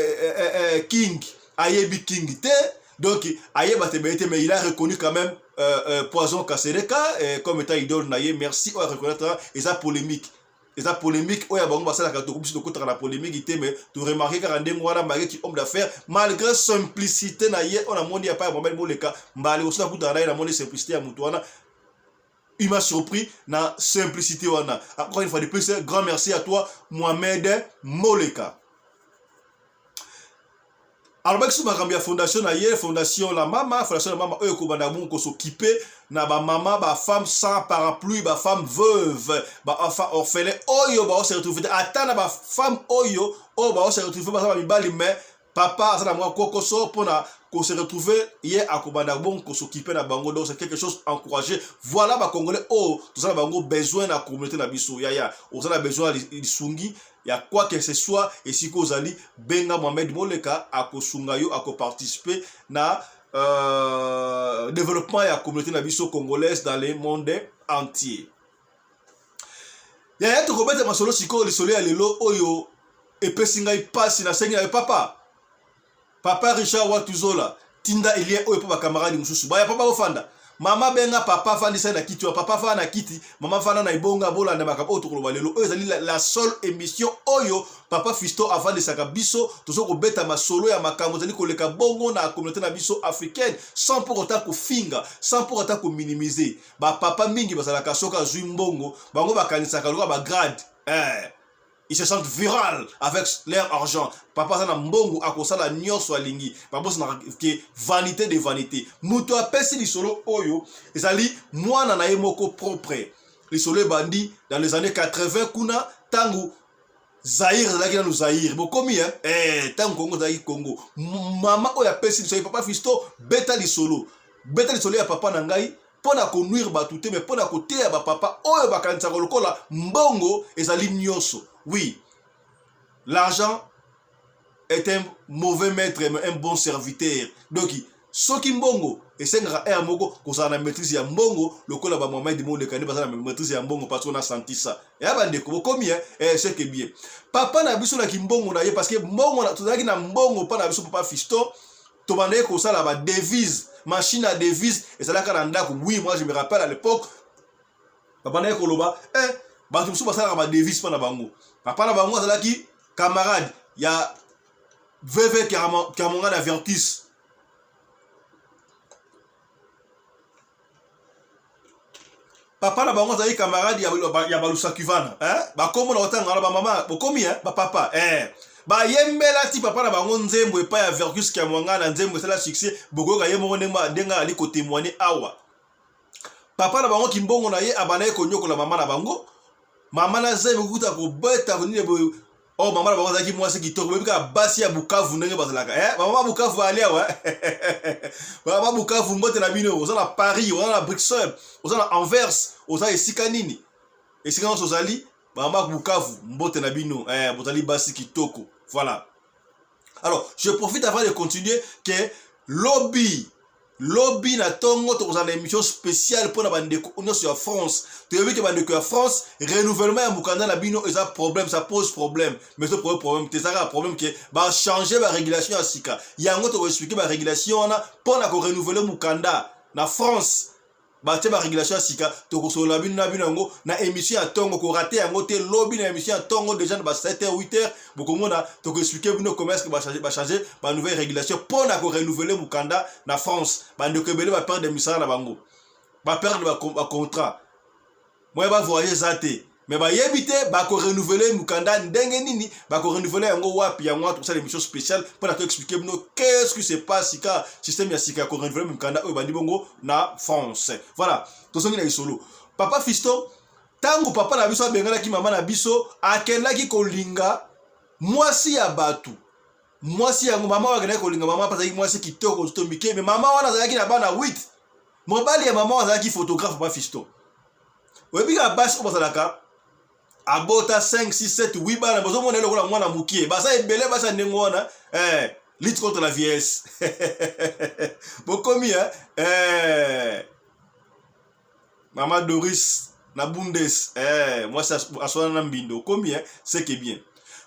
euh, king ayebi king te donc ayeba te te mais il a reconnu quand même euh, euh, poison kasereka euh, comme étant idole na ye merci oyo areconnaître eza polémique eza polémique oyo ya bango basalaka toko biso tokotaka na polémique te mais toremarke kaka ndenge wana malgré ki homme d'affaires malgré simplicité na ye oyo namoni ya pai ya mobali moleka mbala liboso nakutaka na ye namoni simplicité ya moto wana il m'a surpris na simplicité wana encore une fois de plus grand merci à toi Mohamed Moleka. Alobaki so makambo ya fondation na ye, fondation la mama, fondation la mama oyo ekobanda bongo kosokipe na bamama, bafemme sans parapluie, bafemme veuve, baenfant orphelin oyo baose retrouve te, ata na bafemme oyo oyo baose retrouve baza bamibali, mais papa aza na mwa kokoso mpona kose retrouver, ye akobanda bongo kosokipe na bango. Donc c'est quelque chose encouragé. Voilà bacongolais oyo toza na bango besoin na communauté na biso. Yaya, oza na besoin ya lisungi ya quoi que ce soit, esika ozali, benga Mohamed Moleka, akosunga yo, akoparticiper na développement ya communauté na biso congolaise dans le monde entier. Yaya, tokobeta masolo sikoyo. Lisolo ya lelo oyo epesi ngai mpasi. Nasengi na yo, papa, papa Richard Watuzola, tinda lien oyo mpo bacamarade mosusu baya. Papa bofanda, mama benga papa, afandisa na kiti wa papa, fanda na kiti, mama fanda na ebonga, bolanda makambo oyo tokoloba lelo. Oyo ezali la seule émission oyo papa Fiston afandisaka biso, toza kobeta masolo ya makambo ezali koleka bongo na communauté na biso africaine, sans pour autant kofinga, sans pour autant kominimiser. Bapapa mingi bazalaka, soki azwi mbongo, bango bakanisaka lokola bagrade, eh. Ils se sentent viral avec leur argent. Papa aza na mbongo, akosala nyonso alingi. Babosanaka ke vanité de vanité. Moto apesi lisolo oyo ezali mwana na ye moko propre. Lisolo ebandi dans les années 80 kuna, ntango Zaire ezalaki nanu Zaire. Bokomi eh, ntango Kongo ezalaki Kongo. Mama oyo apesi lisolo: "Papa Fisto, beta lisolo, beta lisolo ya papa na ngai, mpo na konuire bato te, mais mpo na koteya bapapa oyo bakanisaka lokola mbongo ezali nyonso." Oui, l'argent est un mauvais maître mais un bon serviteur. Donc soki mbongo esengaka aire moko kozala na maîtrise ya mbongo, lokola bamohamed Moleka nde baza na maîtrise ya mbongo, parce qu'on a senti ça. Ya bandeko, bokomi, eh, c'est que bien papa na biso na kimbongo na ye, parce que mbongo tozalaki na mbongo mpa na biso. Papa Fiston, tobandaki kosala badevise, machine à devise ezalaka na ndako. Oui, moi je me rappelle, à l'époque babandaki koloba, eh, bato mosusu basalaka badevise mpa na bango. Papa na bango azalaki camarade ya VV Kiamonga na Vertus. Papa na bango azalaki camarade ya balusakivana, eh? Bakombo na kotanga wana, bamama bokomi, eh? Bapapa, eh? Bayembela ti papa na bango nzembo epai ya Vercus Kiamwanga na nzembo esala succès. Bokoyoka ye moko ndenge ali kotémoigne awa. Papa na bango, kimbongo na ye, abandaki konyokola mama na bango. Mama na zemi kuta kobeta nini boye. Oh, mama na bango azalaki mwasi kitoko. Boyebi kaka basi ya Bukavu ndenge bazalaka, eh? Mama Bukavu ali awa. Mama Bukavu, mbote na bino. Oza na Paris, oza na Bruxelles, oza na Anvers, oza esika nini, esika nyonso ozali, mama Bukavu, mbote na bino, eh, bozali basi kitoko. Voilà. Alors je profite avant de continuer que lobi, lobi na ntongo, tokozala na émission spéciale mpona bandeko nyonso ya France. Toyebi ke bandeko ya France, renouvellement ya mokanda na bino eza problème, ça pose problème. Mais so problème te, eza kaka problème ke bachange barégulation ya sika. Yango tokoexplike barégulation wana mpona korenouvele mokanda na France. Batie barégulation ya sika, tokosolola bino na bino yango na émission ya ntongo. Korate yango te, lobi na émission ya ntongo, déjà na ba 7 h 8 h, bokomona tokoexplike bino comment est-ce que bachange banouvelle régulation mpo na korenouvele mokanda na France. Bandeko ebele baperdre misala na bango, baperdre bacontrat, moya bavoyage eza te, mais bayebi te bakorenouvele mokanda ndenge nini, bakorenouvele yango wapi. Yango wana tokosala émission spéciale mpo na toexplike bino qu'est-ce qui se passe sika, système ya sika ya korenouvele mokanda oyo ebandi bongo na France. Voilà, tozongi na lisolo. Papa Fiston, ntango papa na biso abenganaki mama na biso, akendaki kolinga mwasi ya bato. Mwasi yango, mama oyo akendaki kolinga, mama azalaki mwasi kitoko, nzoto mike, mais mama wana azalaki na bana 8. Mobali ya mama oyo azalaki photographe. Papa Fiston, oyebi kaka basi oyo bazalaka abota 5 6 7 8 bana, bozomona ye lokola mwana mokie. Baza ebele basi ya ndenge wana, eh, lutte contre la vieillesse. Bokomi, eh? Eh. Mama Doris na Bundes, eh, mwasi aswana na mbindo. Okomi, eh? C'est que bien.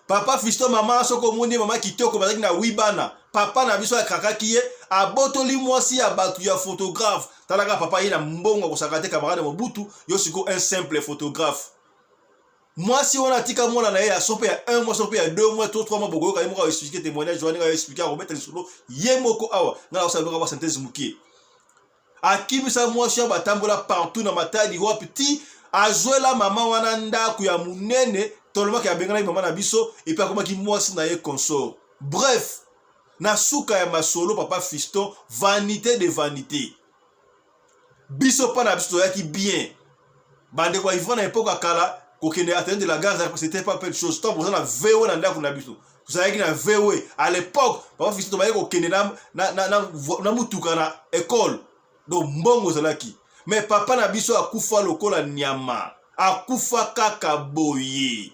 Papa Fiston, mama, soki omoni mama kitoko, bazalaki na 8 bana. Papa na biso akrakaki ye, abotoli mwasi ya bato ya photographe. Talaka papa ye na mbongo, akosaka te, camarade Mobutu. Yo siko un simple photographe. Mwasi wana atika mwana na ye ya sope ya 1 mois, sope ya 2 mois to 3 mois. Bokoyoka ye moko aexplike témoignage wana, ndenge aexplike, akobeta lisolo ye moko awa. Ngai nakosala biloko ya synthèse mokie. Akimisa mwasi oyo, batambola partout na Matadi wapi, ti azwela mama wana ndako ya monene. Tolobaki abenganaki mama na biso, epuis akomaki mwasi na ye consort. Bref, Na suka ya masolo papa Fiston, vanité de vanité. Biso pa na biso toyaki bien. Bandeko ya Ivoire na epoque ya kala kokende atteindre de la gare c'était pas peu de chose. Tant boza na VW na ndako na biso. Tozalaki na VW à l'époque, papa Fiston tobayaki kokende na na na, na, na mutuka na école. Donc mbongo ezalaki. Mais papa na biso akufa lokola nyama. Akufa kaka boye.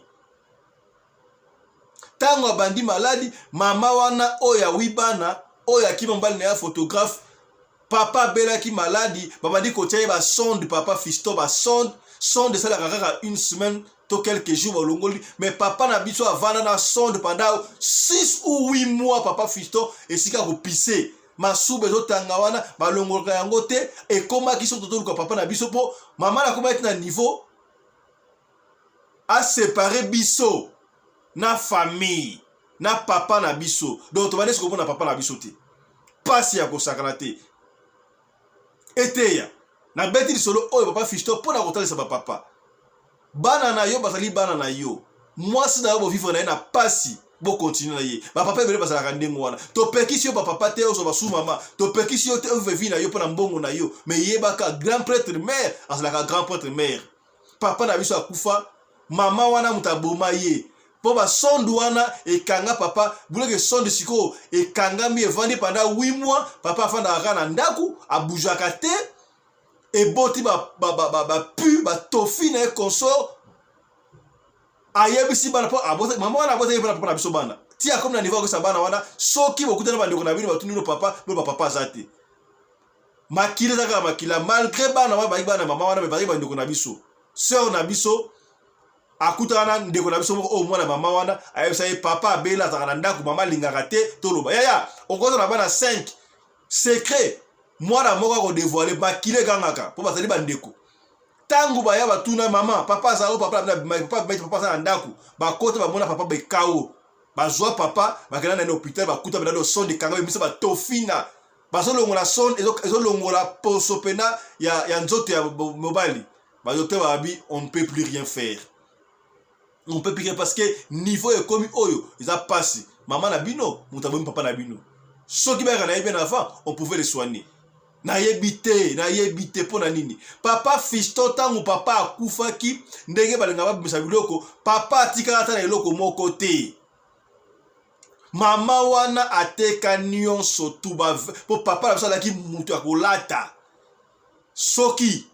Ntango abandi maladi, mama wana oyo awi bana, oyo akima mobali na ye photographe, papa abelaki maladi, babandi kotia ye basonde, papa Fiston basonde, sonde esalaka kaka une semaine to quelques jours balongoli, mais papa na biso avanda na sonde pendant 6 ou 8 mois, papa Fiston, esika kopise masuba ezotanga wana, balongolaka yango te. Ekomaki soki totoluka papa na biso, mpo mama nakomaki na niveau asepare biso na famille na papa na biso, donc tobandi komona papa na biso te, pasi ya kosakana te. Eteya nabeti lisolo oyo papa Fiston mpo na kotalisa bapapa, bana na yo bazali bana na yo, mwasi na yo bovivre na ye na pasi, bokontinue na ye. Bapapa ebele bazalaka ndenge wana. Topekisi yo bapapa te ozwa basu mama, topekisi yo te ovivre vie na yo mpo na mbongo na yo, mais yebaka grand prêtre mère azalaka grand prêtre mère. Papa na biso akufa, mama wana moto aboma ye mpo basonde wana ekanga papa buleke, sonde sikoyo ekangami evandi pendant 8 mois. Papa afandaka kaka na ndako, abujaka te, eboti bapu batofi na ye consort. Ayebisi bana mpo mama wana abotaki mpona papa na biso bana ti akomi na niveau akosa bana wana. Soki bokutana bandeko na bino, batuni bino papa, bino bapapa aza te. Makila eza kaka makila, malgré bana wana bazalaki bana mama wana, me bazalaki bandeko na biso. Sœur na biso akutana na ndeko na biso moko oyo mwana mama wana, ayebisa ye papa abela, azalaka na ndako, mama alingaka te toloba. Yaya, okozala na bana 5 secret, mwana moko akodevoile, makila ekangaka mpo bazali bandeko. Ntango baya batuna mama, papa aza oyo, papa papa papa aza na ndako, bakota bamona papa bekao, bazwa papa bakenda na hôpital, bakuta bena sonde ekanga bimisa batofina, bazolongola sonde ezolongola poso pena ya nzoto ya mobali. Badocteur babi on ne peut plus rien faire, on peut plus rien, parce que niveau ekomi oyo eza pasi. Mama na bino moto abomi papa na bino, soki bayaka na ye bien avant, on pouvait le soigner. Nayebi te, nayebi te mpo na nini papa Fiston, ntango papa akufaki, ndenge balingaka babimisa biloko, papa atikala ata na eloko moko te. Mama wana ateka nyonso tu mpo papa na biso azalaki moto ya kolata. Soki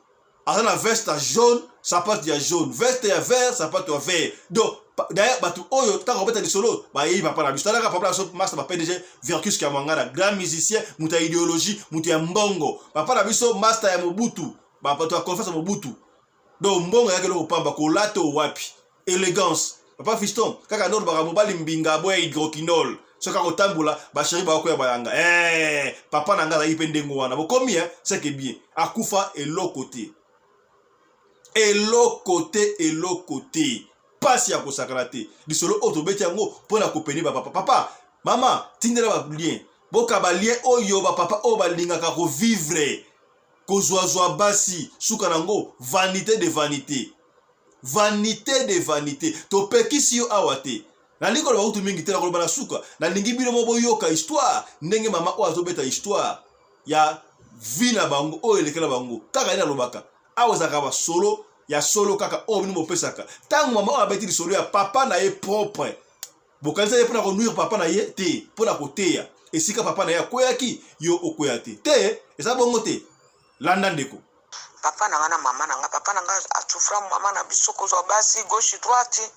aza na veste ya jaune, sapato ya jaune, veste ya vert, sapato ya vert. Donc d'ailleurs bato oyo ntango kobeta lisolo bayebi papa na biso. Talaka papa na biso, master ba PDG Vercus Kiamwangana, grand musicien, moto ya idéologie, moto ya mbongo. Papa na biso master ya Mobutu, bato ya confiance ya Mobutu. Donc mbongo eyaki eloko pamba, kolata wapi élégance. Papa Fiston kaka nde olobaka mobali mbinga aboya hydroquinol, soki akotambola basheri bakoya bayanga. Papa na ngai azalaki mpe ndenge wana, bokomi c'est que bien akufa eloko te, eloko te, eloko te, pasi ya kosakana te. Lisolo oyo tobeti yango mpona kopene bapapa. Papa, mama, tindela balien, boka balien oyo bapapa oyo balingaka kovivre kozwazwa basi, suka nango vanité de vanité, vanité de vanité. Topekisi yo awa te, nalingi koloba kutu mingi te, nakoloba na suka. Nalingi bino mo boyoka histoire ndenge mama oyo azobeta histoire ya vie na bango oyo elekela bango. Kaka ye nalobaka awa ezalaka basolo ya solo kaka oyo bino bopesaka. Ntango mama oyo abeti lisolo ya papa na ye propre, bokanisa ye mpona konuire papa na ye te, mpona koteya esika papa na ye akweyaki, yo okweya te. Te, eza bongo te. Landa ndeko. Papa na nga na mama na nga, papa na nga asufra mama na biso kozwa basi gauche droite.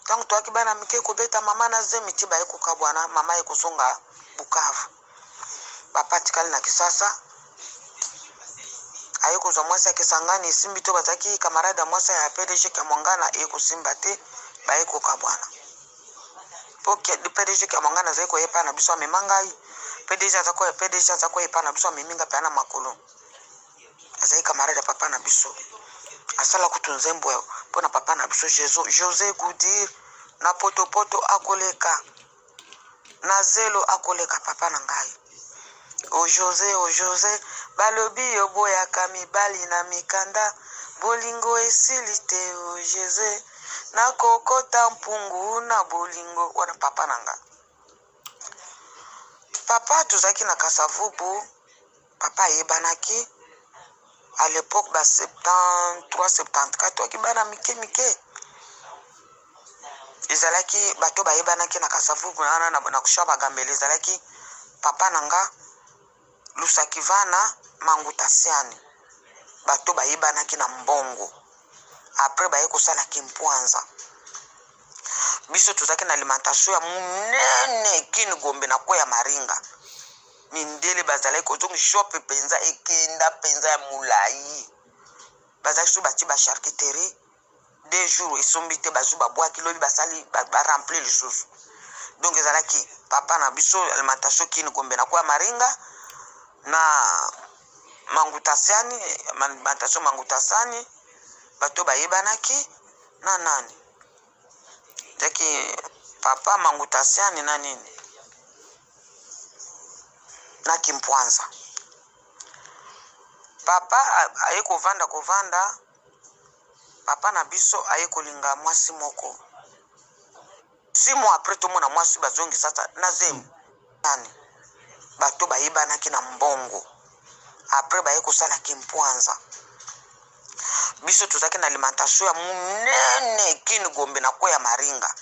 Ntango toyaki bana mike kobeta mama na zemi ti baye kokabwana, mama ye kozonga Bukavu, papa atikali na Kisasa, aye kozwa mwasi ya Kisangani, esimbi to bazalaki camarade ya mwasi ya PDG Kiamwangana, eye kosimba te, baye kokabwana. Po PDG Kiamwangana azali koya epai na biso, amema ngai. PDG aza koya, PDG aza koya epai na biso, amemi ngai mpe na makolo. Azali camarade ya papa na biso, asala kutu nzembo mpo na papa na biso José Goudir na potopoto akoleka na zelo akoleka papa na ngai. O José, o José, balobi yo boyaka mibali na mikanda, bolingo esili te. O José, nakokota mpungu na bolingo wana papa na ngai. Papa tozalaki na Kasavubu, papa ayebanaki à l'époque ba 73 74 toyaki bana mike mike ezalaki bato bayebanaki na Kasavubu wana na, na kusha bagambele ezalaki papa na nga Lusakivana Mangutasiani bato bayebanaki na mbongo après baye kosala kimpwanza biso tozalaki na alimentation ya monene kin gombe na kwe ya maringa mindele bazalaki kozongi shop mpenza ekenda mpenza ya molai bazalaki so batie ba charcuterie deux jours esombi te bazwi babwaki lobi basali barempli lisusu donc ezalaki papa na biso alimentation kin gombe na kwe ya maringa na mangutasiani alimentation mangutasani bato bayebanaki na nani ezalaki papa mangutasiani na nini na kimpwanza papa aye kovanda kovanda papa na biso aye kolinga mwasi moko six mois après tomona mwasi bazongi sasa na zemi nani bato bayebanaki na mbongo après baye kosala kimpwanza biso tozalaki na alimentation ya monene kin gombe na kwe ya maringa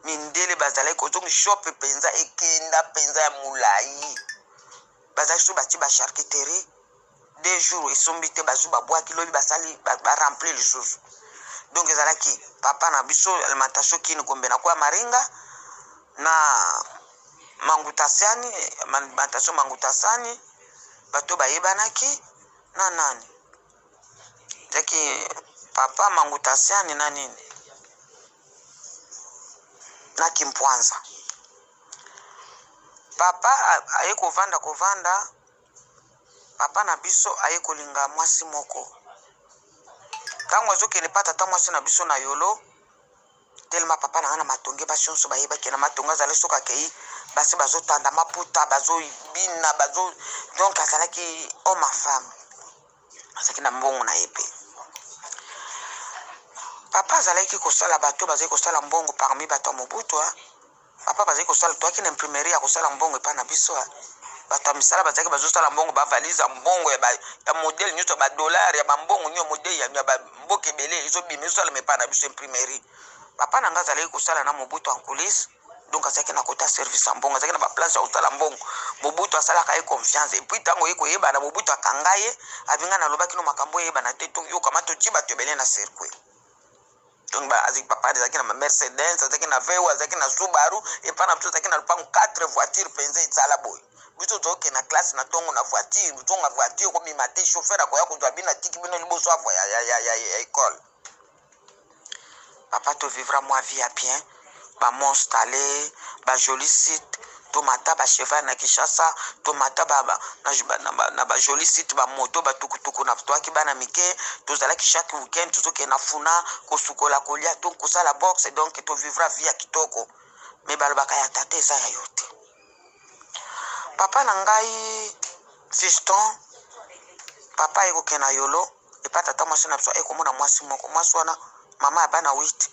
mindele bazalaki kozongi shop mpenza ekenda mpenza ya molai bazalaki so batie ba charcuterie deux jours esombi te bazwi babwaki lobi basali barempli lisusu donc ezalaki papa na biso alimentation kin gombe na kwe ya maringa na mangutasiani alimentation mangutasani bato bayebanaki na nani ezalaki papa mangutasiani na nini na kimpwanza papa aye kovanda kovanda papa na biso aye kolinga mwasi moko ntango azokende pa tata mwasi na biso na yolo telema papa na nga na matonge basi nyonso bayebaki na matonge azali soki akei basi bazotanda maputa bazobina bazo donc azalaki homme à femme azalaki na mbongo na ye mpe papa azalaki kosala bato bazali kosala mbongo parmi bato ya mobutu papa bazali kosala toyaki na imprimerie ya kosala mbongo epai na biso bato ya misala bazalaki bazosala mbongo bavalise ya mbongo ya, ba, ya modele nyonso ya badolare ya bambongo nyo modele ya, ya bamboka ebele ezobima ezosalama epai na biso imprimerie papa na ngai azalaki kosala na mobutu en coulisse donc azalaki na kota service ya mbongo azalaki na baplace ya kosala mbongo mobutu asalaka ye confiance et puis ntango ye koyebana mobutu akanga ye abinga nalobaki no makambo eyebana te yokama totie bato ebele na circuit donc azalaki papa azalaki na mercedes azalaki na veo azalaki na subaru epai na biso azalaki na lopango 4 voiture mpenza esala boye biso tozokende na classe na ntongo na voiture tonga voiture kobima te chauffeur akoya kozwa bino atiki bino liboso ya, ya, ya, ya, ya école papa tovivra mwa vie ya bien bamonstale bajoli site tomata bacheval na kinshasa tomata na bajoli site bamoto batukutuku na toaki bana mike tozalaki chaque weekend tozokende na funa kosukola kolia to kosala boxe donc tovivra vie ya kitoko me balobaka ya tata eza ya yo te papa na ngai fiston papa aye kokende na yolo epa tata mwasi na biso aye komona mwasi moko mwasi wana mama ya bana 8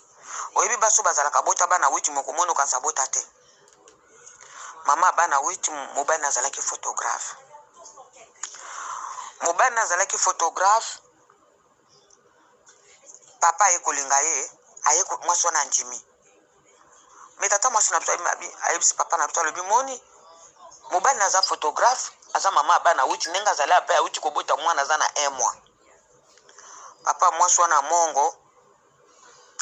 oyebi baso bazalaka bota bana 8 mokomona okanisa bota te mama ya bana 8 mobali nazalaki photographe mobali nazalaki photographe papa aye kolinga ye aye mwasi wana andimi me tata mwasi na biso ayebisi papa na biso alobi moni mobali naza photographe aza mama ya bana 8 ndenge azali ape awuti kobota mwana aza na un mois papa mwasi wana mongo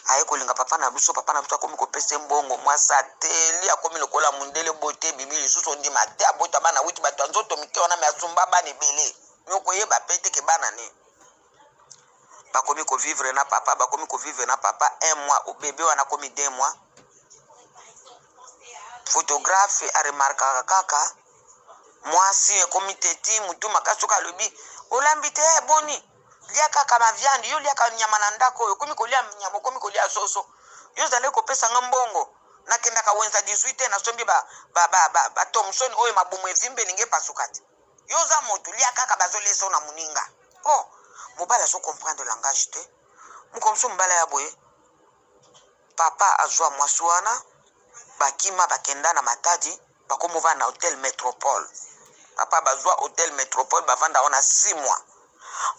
aye kolinga papa na biso papa na biso akomi kopesa mbongo mwasi ateli akomi lokola mondele bote ebimi lisusu ondima te abota bana witi bato ya nzoto mike wana me asumba bana ebele me okoyeba pe te ke bana nini bakomi kovivre na papa bakomi kovivre na papa un mois bebe wana akomi deux mois photographe aremarkaka kaka mwasi ekomi teti mutu makasi soki alobi olambi te eh, boni lia kaka maviande yo liaka nyama na ndako oyo okomi kolia nyama okomi kolia soso yo ozali kopesa nga mbongo nakendaka wenza 18 te nasombi ba, ba, ba, ba, ba thomson oyo mabumu evimbe elingi epasuka te yo oza motu lia kaka bazolesa na moninga oh mobali azo comprendre langage te mokomosu mobali ya boye papa azwa mwasi wana bakima bakenda na matadi. Bakomi ovanda na hotel Metropole. Papa bazwa hotel Metropole bavanda wana 6 mois.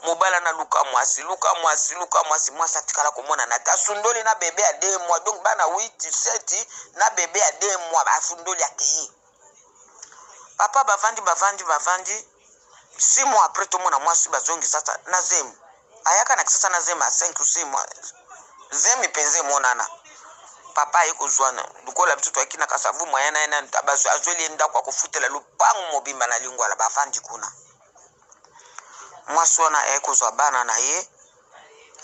Mobali ana luka mwasi, luka mwasi, luka mwasi, mwasi atikala komonana te. Asundoli na bebe ya 2 mois, donc bana 8, 7 na bebe ya 2 mois asundoli akei. Papa bavandi bavandi bavandi 6 mois après tomona mwasi bazongi sasa na zemi. Ayaka na kisasa na zemi ya 5 ou 6 mois. Zemi mpenza emonana. Papa aye kozwa lokola biso toyaki na Kasavu moyen na ye nanu azweli ye ndako akofutela lopango mobimba na Lingwala bavandi kuna. Mwasi wana aye kozwa bana na ye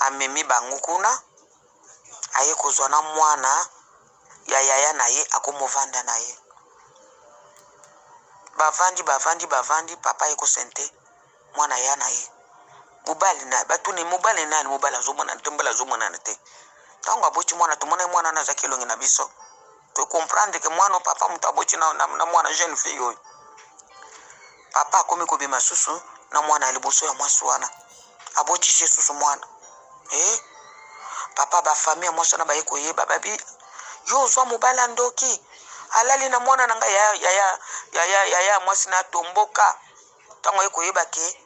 amemi bango kuna aye kozwa na mwana ya yaya na ye akomovanda na ye. Bavandi bavandi bavandi papa aye kosente mwana ya na ye mobali na batuni mobali nani mobali azomonana te mobali azomonana te ntango aboti mwana tomonaki mwana wana azalaki elongi na biso tocomprendre ke mwana papa moto aboti na, na, na mwana jeune fille oyo papa akomi kobima susu na mwana ya liboso ya mwasi wana abotisi ye susu mwana eh? Papa bafamille ya mwasi wana baye koyeba babi yo ozwa mobali ya ndoki alali na mwana na ngai yaya yaya yaya yaya mwasi na atomboka Ntango aye koyeba ke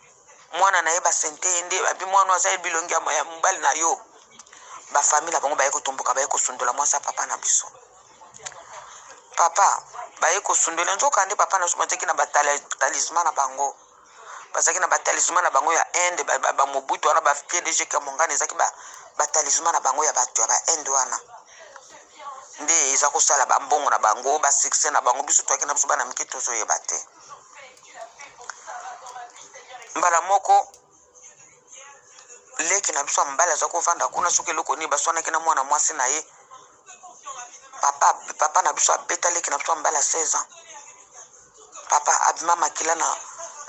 mwana na ye basente ye nde babi mwana aza ye bilongi ya mobali na yo, ba famille na bango baye kotomboka, baye kosundola mwasi ya papa na biso. Papa baye kosundola, nzoka nde papa na biso bazalaki na ba talisman na bango, bazalaki na ba talisman na bango ya Inde, ba, ba, ba Mobutu wana ba PDG Kamongana ezalaki ba, ba talisman na bango ya bato ya ba Inde wana nde eza kosala ba mbongo na bango ba succès na bango. Biso toyaki na biso bana mike tozoyeba te. Mbala moko leki na biso ya mobali aza kovanda kuna, soki eloko nini baswanaki na mwana mwasi na ye. Papa, papa na biso abeta leki na biso ya mobali ya 16 ans. Papa abima makila na,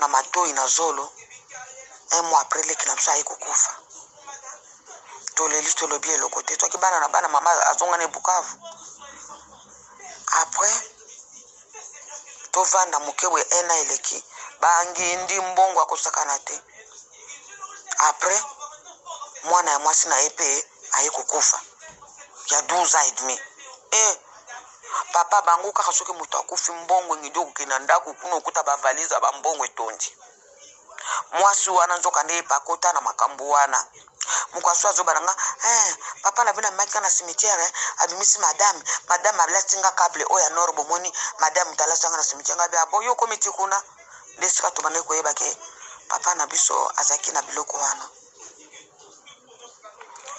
na matoi na zolo. Un mois après leki na biso aye kokufa. Toleli tolobi eloko te, toki bana na bana, mama azonga na Bukavu. Après tovanda moke boye un an eleki bangindi mbongo akosakana te après mwana ya mwasi na ye mpe aye kokufa ya 12 ans et demi e papa bango kaka soki moto akufi mbongo engindi okokende na ndako kuna okuta bavalise ya bambongo etondi Mwasi wana nzoka nde akota na makambo wana. Mokwasu azoba na nga eh, papa na bino amemaki nga na cimetière eh, abimisi madame, madame alati nga cable oyo ya nord bomoni, madame moto alati nga na cimetière nga bi abo yo okomi ti kuna nde esika tobandaki koyeba ke papa na biso azalaki na biloko wana.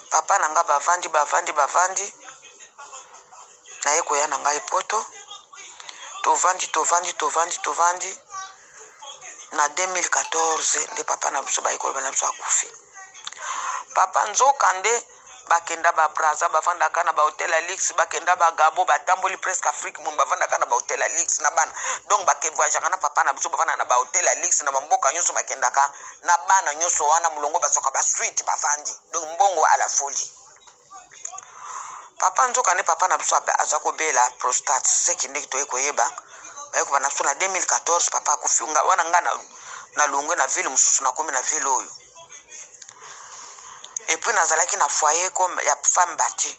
Papa na nga bavandi bavandi bavandi naye koya na ngai poto tovandi tovandi tovandi tovandi na 2014 nde papa na biso baye koloba na biso akufi papa nzoka nde bakenda ba Brazza bafandaka na ba hotel ya luxe bakenda ba Gabon batamboli presque Afrique mobimba bafandaka na ba hotel ya luxe na bana donc bake voyageaka na papa na biso bafanda na ba hotel ya luxe na bamboka nyonso bakendaka na bana nyonso wana molongo bazwaka ba suite bafandi donc mbongo à la folie Papa nzoka nde papa na biso aza kobela prostate seki ndenge toye koyeba baye kobanda biso na 2014 papa akufi nga wana nga na nalongwe na ville mosusu nakomi na ville oyo epuis nazalaki na foyer comme ya femme battue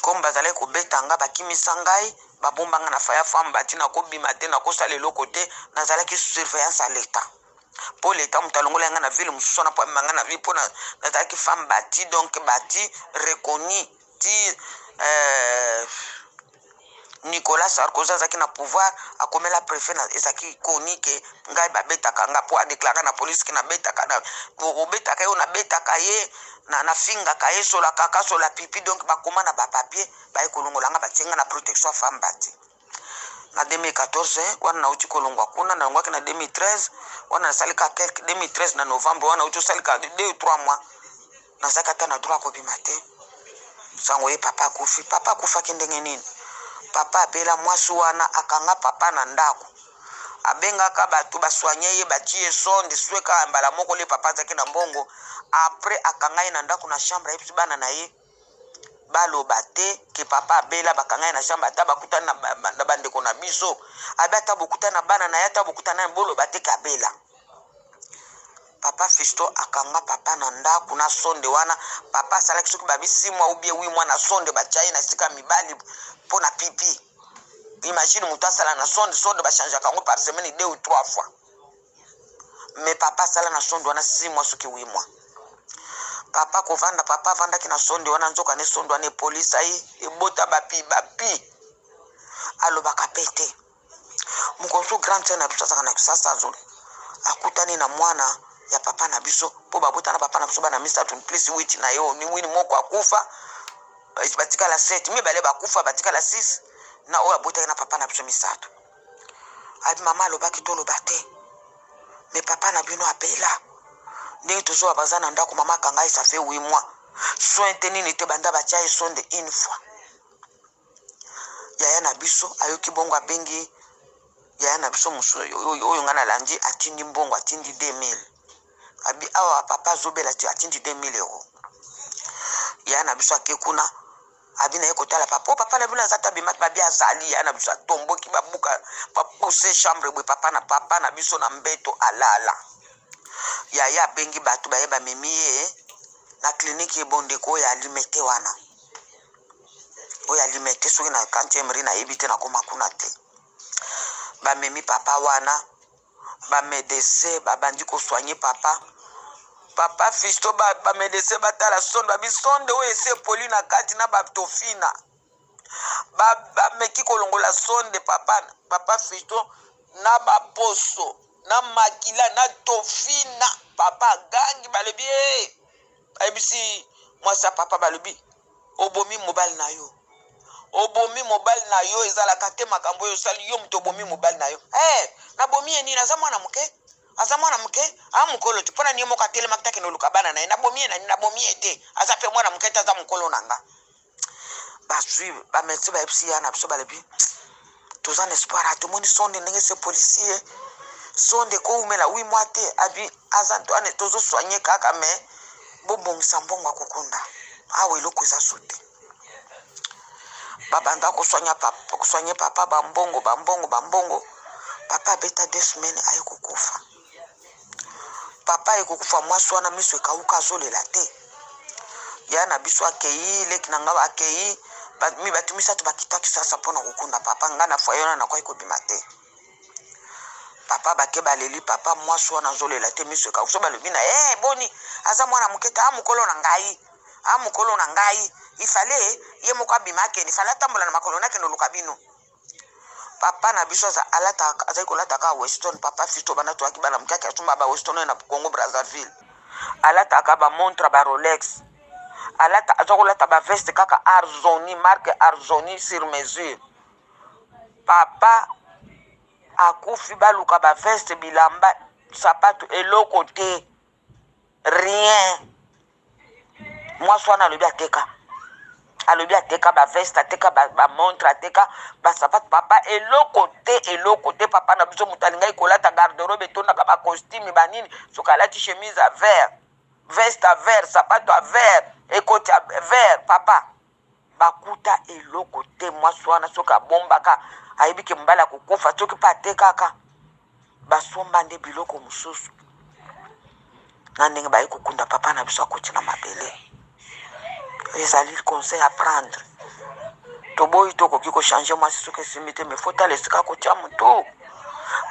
comme bazalaki kobeta nga bakimisa ngai babomba nga na foyer femme battue nakobima te nakosala eloko te nazalaki surveillance ya l'etat po l'etat moto alongola nga na ville mosusu wana po amema nga na ville po nazalaki femme battue donc battue reconnue ti euh, Nicolas Sarkozy azalaki na pouvoir akomela prefet na ezalaki koni ke ngai babetaka nga po adeklara na police ke nabetaka na obetaka ye nabetaka ye na nafingaka ye sola kaka sola pipi donc bakoma na bapapier baye kolongola nga batie nga na protection ya femme battue na 2014 wana nauti kolongwa kuna nalongwaki na 2013 wana nasali ka quelque 2013 na novembre wana nauti osali ka 2 ou 3 mois nazalaki ata na droit kobima te sango ye papa akufi papa akufaki ndenge nini papa abela mwasi wana akanga papa na ndako abengaka bato basoigne ye batie ye sonde swe kaka mbala moko le papa azalaki na mbongo après akanga ye na ndako na chambre ayebisi bana na ye baloba te ke papa abela bakanga ye na chambre ata bakutani na bandeko na biso abi ata bokutani na bana na ye ata bokutani na boloba te ke abela papa Fiston akanga papa na ndako na sonde wana papa asalaki soki babi 6 mois ou bien 8 mois na sonde batya ye na esika mibali mpo na pipi. Imagine moto asala na sonde, sonde bachangeaka yango par semaine deux ou trois fois. Mais papa asala na sonde wana 6 mois soki 8 mois. Papa kovanda, papa avandaki na sonde wana, nzoka ne sonde wana epolisa ye, ebota bapi bapi. Alobaka pe te. Mokolo mosusu grande sœur na biso azalaka na Kisasa azo akutani na mwana ya papa na biso mpo babota na papa na biso bana misato plus 8 na ye ni wini moko akufa batikala 7 mibale bakufa batikala 6 na oyo abotaki na papa na biso misato. Abi mama alobaki toloba te me papa na bino abela ndenge tozoba baza na ndako mama akanga ye ça fait 8 mois soin te nini te banda batia ye sonde une fois. Yaya na biso ayoki bongo abengi yaya na biso mosusu oyo ngai nalandi atindi mbongo atindi 2000 abi awa papa azobela te atindi 2000 euro yaya na biso ake kuna abi naye kotala papa o papa na bino aza te abimaki babi azali yaya na biso atomboki babuka bapuse chambre boye papa na papa na biso na mbeto alala yaya abengi bato baye bamemi ye na kliniki ebondeko oyo ya limete wana oyo ya limete soki na 40e rue nayebi te nakoma kuna te bamemi papa wana bamedecin babandi kosoigne papa papa fisto bamedecin ba batala sonde babi sonde oyo esi epoli na kati na batofina bameki ba kolongola sonde papa papa fisto na baposo na makila na tofina papa agangi balobi hey! Eh! Bayebisi mwasi ya papa balobi obomi mobali na yo obomi mobali na yo ezalaka te makambo oyo osali yo moto obomi mobali na yo hey, eh, nabomi ye nini aza mwana moke aza mwana moke a mokolo te mpo na nini moko atelemaki takende oluka bana na ye nabomi ye na nini nabomi ye te aza mpe mwana moke te aza mokolo na nga bazwi bamedecin bayebisi ya na biso balobi toza na espoir a tomoni sonde ndenge se policier sonde ekowumela wi mwa te abi aza ane tozosoigne kaka me bobongisa mbongo ya kokunda awa eloko eza so te babanda kosoigne papa, kosoigne papa bambongo bambongo bambongo papa abeta deux semaines aye kokufa Papa aye kokufa mwasi wana miso ekawuka azolela te ya na biso akeyi leki na nga akeyi bato misato bakita kisasa mpona kokunda papa nga na foyer wana nakoki kobima te papa bake baleli papa mwasi wana azolela te miso ekawuka so balobi na ye eh, boni aza mwana moke te a mokolo na ngai a mokolo na ngai ifale ye moko abima akende ifale atambola na makolo nakende oluka bino Papa na biso aza alata azali kolata kaka Weston papa Fisto banda toyaki bana moke ake asomba ba Weston oyo na Congo Brazzaville alataka ba montre ba Rolex alata aza kolata ba veste kaka Arzoni marque Arzoni sur mesure papa akufi baluka ba veste bilamba sapato eloko te rien mwasi wana alobi ateka alobi ateka ba veste ateka ba montre ateka ba sapato papa eloko te eloko te papa na biso moto alingaki kolata garde-robe etondaka ba costume banini soki alati chemise ya vert veste ya vert sapato ya vert ekoti ya vert papa bakuta eloko te mwasi wana soki abombaka ayebi ke mobali akokufa soki mpe atekaka basomba nde biloko mosusu na ndenge baye kokunda papa na biso akoti na mabele ezali conseil à prendre toboyi tokoki kochange mwasi soki esimbi te mais fotala esika kotia motu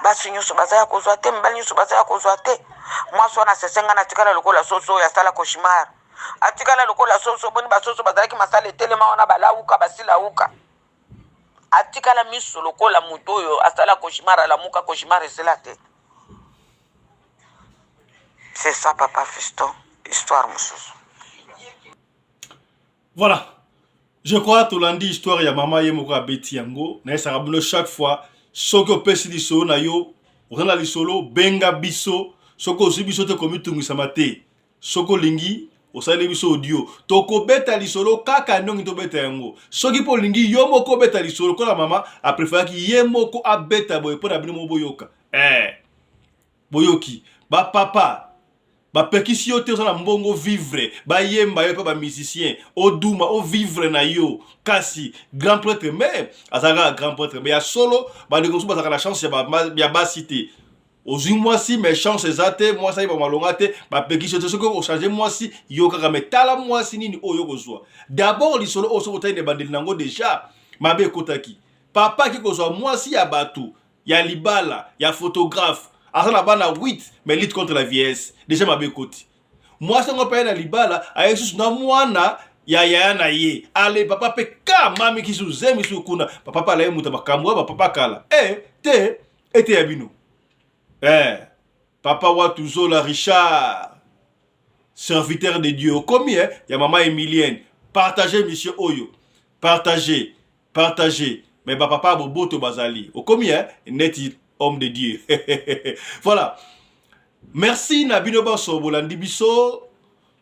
basi nyonso baza ya kozwa te mibali nyonso baza ya kozwa te mwasi wana asese ngai natikala lokola soso oyo asala cauchemar atikala lokola soso boni basoso bazalaki masala etelema wana balawuka basilawuka atikala miso lokola moto oyo asala cauchemar alamuka cauchemar esila te c'est ça papa fiston histoire mosusu voilà je crois tolandi histoire ya mama ye moko abeti yango nayesaka bino chaque fois soki opesi lisolo na yo oza na lisolo benga biso soki ozwi biso te komitungisama te Soki olingi osaleli biso audio tokobeta lisolo kaka ndenge tobeta yango. Soki mpe olingi yo moko obeta lisolo lokola mama apreferaki ye moko abeta boye mpo na bino moko boyoka. Eh, boyoki ba papa bapekisi yo te oza na mbongo vivre bayemba yo mpe ba musicien oduma ovivre na yo kasi grand prêtre mais azalaka grand prêtre mais ya solo bandeko mosusu bazalaka na chance ya basi te ozwi mwasi mais chance eza te mwasi ayeba malonga te bapekisi yo te soki ochange mwasi yo kaka mais tala mwasi nini oyo okozwa d'abord lisolo oyo soki otali na ebandeli na yango deja mabe ekotaki. Papa aki kozwa mwasi ya bato ya libala ya photographe, aza na bana 8, mais lutte contre la vieillesse déjà mabe ekoti. Mwasi yango mpe aye na libala, aye susu na mwana ya yaya na ye. Ale papa mpe ka mami kisu zemi su kuna, papa mpe alaye moto makambo ya bapapa kala e te ete ya bino eh. Papa Watu Zola Richard, serviteur de Dieu, okomi eh, ya mama Emilienne, partager mission oyo, partager, partager. Mais ba papa boboto bazali, okomi eh, neti homme de Dieu. Voilà. Merci na bino banso bolandi biso.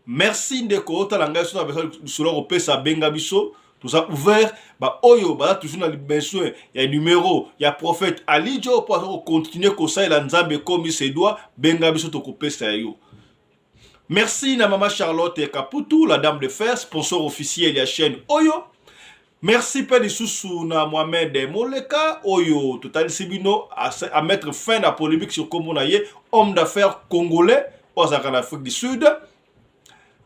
Merci ndeko otala ngai so na besoin lisolo kopesa, benga biso, toza ouvert. Baoyo baza toujours na besoin ya numero ya prophète Alijo mpo aza kocontinue kosalela Nzambe comme se doit, benga biso, tokopesa yo. Merci na mama Charlotte Kaputu, la dame de fer, sponsor officiel ya chaîne oyo. Merci mpe lisusu na Mohamed Moleka oyo totalisi bino à mettre fin na polémique sur kombo na ye, homme d'affaires congolais oyo azalaka na Afrique du Sud.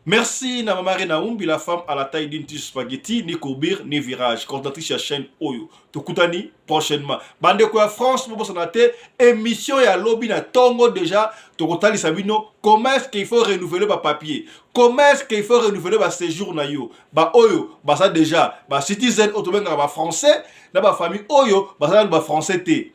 Merci na mama Rena Umbi, la femme à la taille d'une tige spaghetti, ni courbure ni virage, coordinatrice ya chaîne oyo. Tokutani prochainement. Bandeko ya France, bobosana te émission ya lobi na tongo déjà tokotalisa bino comment est-ce qu'il faut renouveler ba papier, comment est-ce qu'il faut renouveler ba séjour na yo. Ba oyo baza déjà ba citizen oyo tobengaka ba français, na ba famille oyo baza nanu ba français te,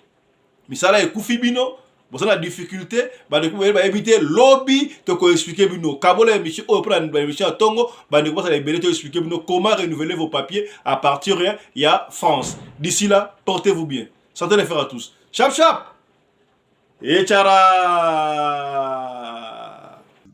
misala ekufi bino, boza na difficulté. Bandeko boye bayebi te, lobi tokoexplike bino. Kabola émission oyo mpona baémission ya ntongo, bandeko basala ebele, toexplike bino comment renouveler vos papiers à partir ya France. D'ici là, portez-vous bien, santé les frères à tous, chap chap et tchara.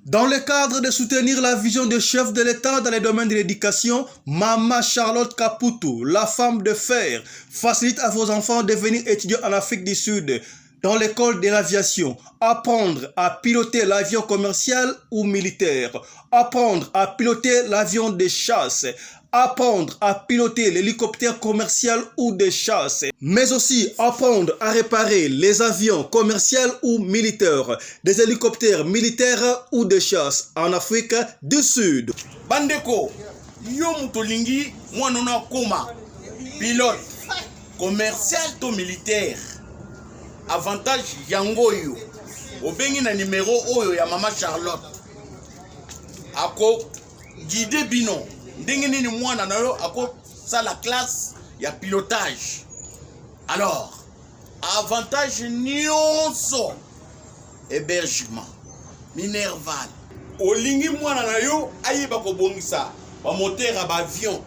Dans le cadre de soutenir la vision du chef de l'État dans les domaines de l'éducation, Mama Charlotte Kaputu, la femme de fer, facilite à vos enfants de venir étudier en Afrique du Sud dans l'école de l'aviation, apprendre à piloter l'avion commercial ou militaire, apprendre à piloter l'avion de chasse, apprendre à piloter l'hélicoptère commercial ou de chasse, mais aussi apprendre à réparer les avions commerciaux ou militaires, des hélicoptères militaires ou de chasse en Afrique du Sud. Bandeko, yo moto olingi mwana ono akoma pilote commercial to militaire, avantage yango oyo, obengi na numero oyo ya mama Charlotte, akoguide bino ndenge nini mwana na yo akosala classe ya pilotage. Alors avantage nyonso, hébergement, minerval. Olingi mwana na yo ayeba kobongisa bamoteur ya baavion,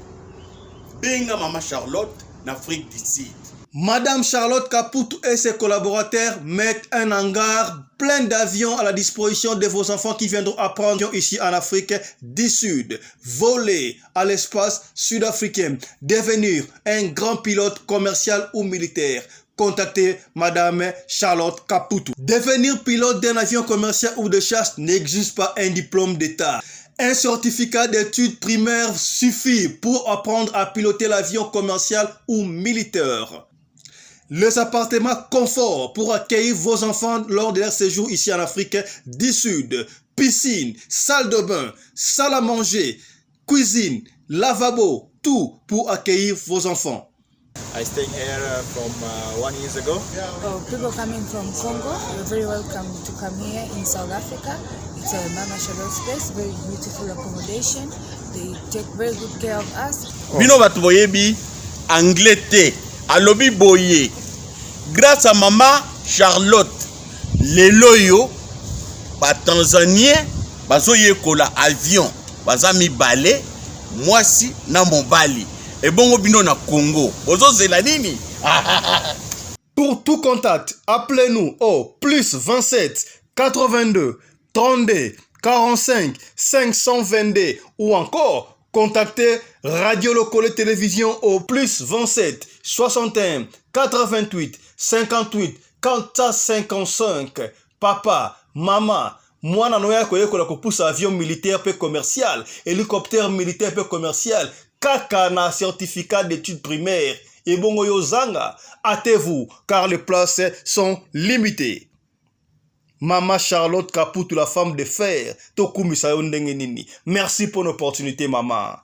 benga mama Charlotte na Afrique du Sud. Madame Charlotte Kaputu et ses collaborateurs mettent un hangar plein d'avions à la disposition de vos enfants qui viendront apprendre ici en Afrique du Sud, voler à l'espace sud-africain, devenir un grand pilote commercial ou militaire. Contactez Madame Charlotte Kaputu. Devenir pilote d'un avion commercial ou de chasse n'exige pas un diplôme d'État. Un certificat d'études primaires suffit pour apprendre à piloter l'avion commercial ou militaire. Les appartements confort pour accueillir vos enfants lors de leur séjour ici en Afrique du Sud. Piscine, salle de bain, salle à manger, cuisine, lavabo, tout pour accueillir vos enfants. I stay here from 1 years ago. Oh, people coming from Congo, you're very welcome to come here in South Africa. It's a Mama Charlotte space, very beautiful accommodation. They take very good care of us. Bino bato boyebi anglais te, alobi boye: grâce à mama Charlotte, lelo oyo batanzanien bazoyekola avion, baza mibale, mwasi na mobali. Ebongo bino na Congo bozozela nini? Pour tout contact, appelez-nous au plus 27 82 32 45 522 ou encore contactez Radio Locole Télévision au plus 27 61 88 58 455. Papa, maman, mwana no ya koyekola kopusa avion militaire mpe commercial, hélicoptère militaire mpe commercial, kaka na certificat d'études primaires. Ebongo yo zanga, hâtez-vous car les places sont limitées. Mama Charlotte Kaputu, la femme de fer, tokumisa yo ndenge nini. Merci pour l'opportunité, maman.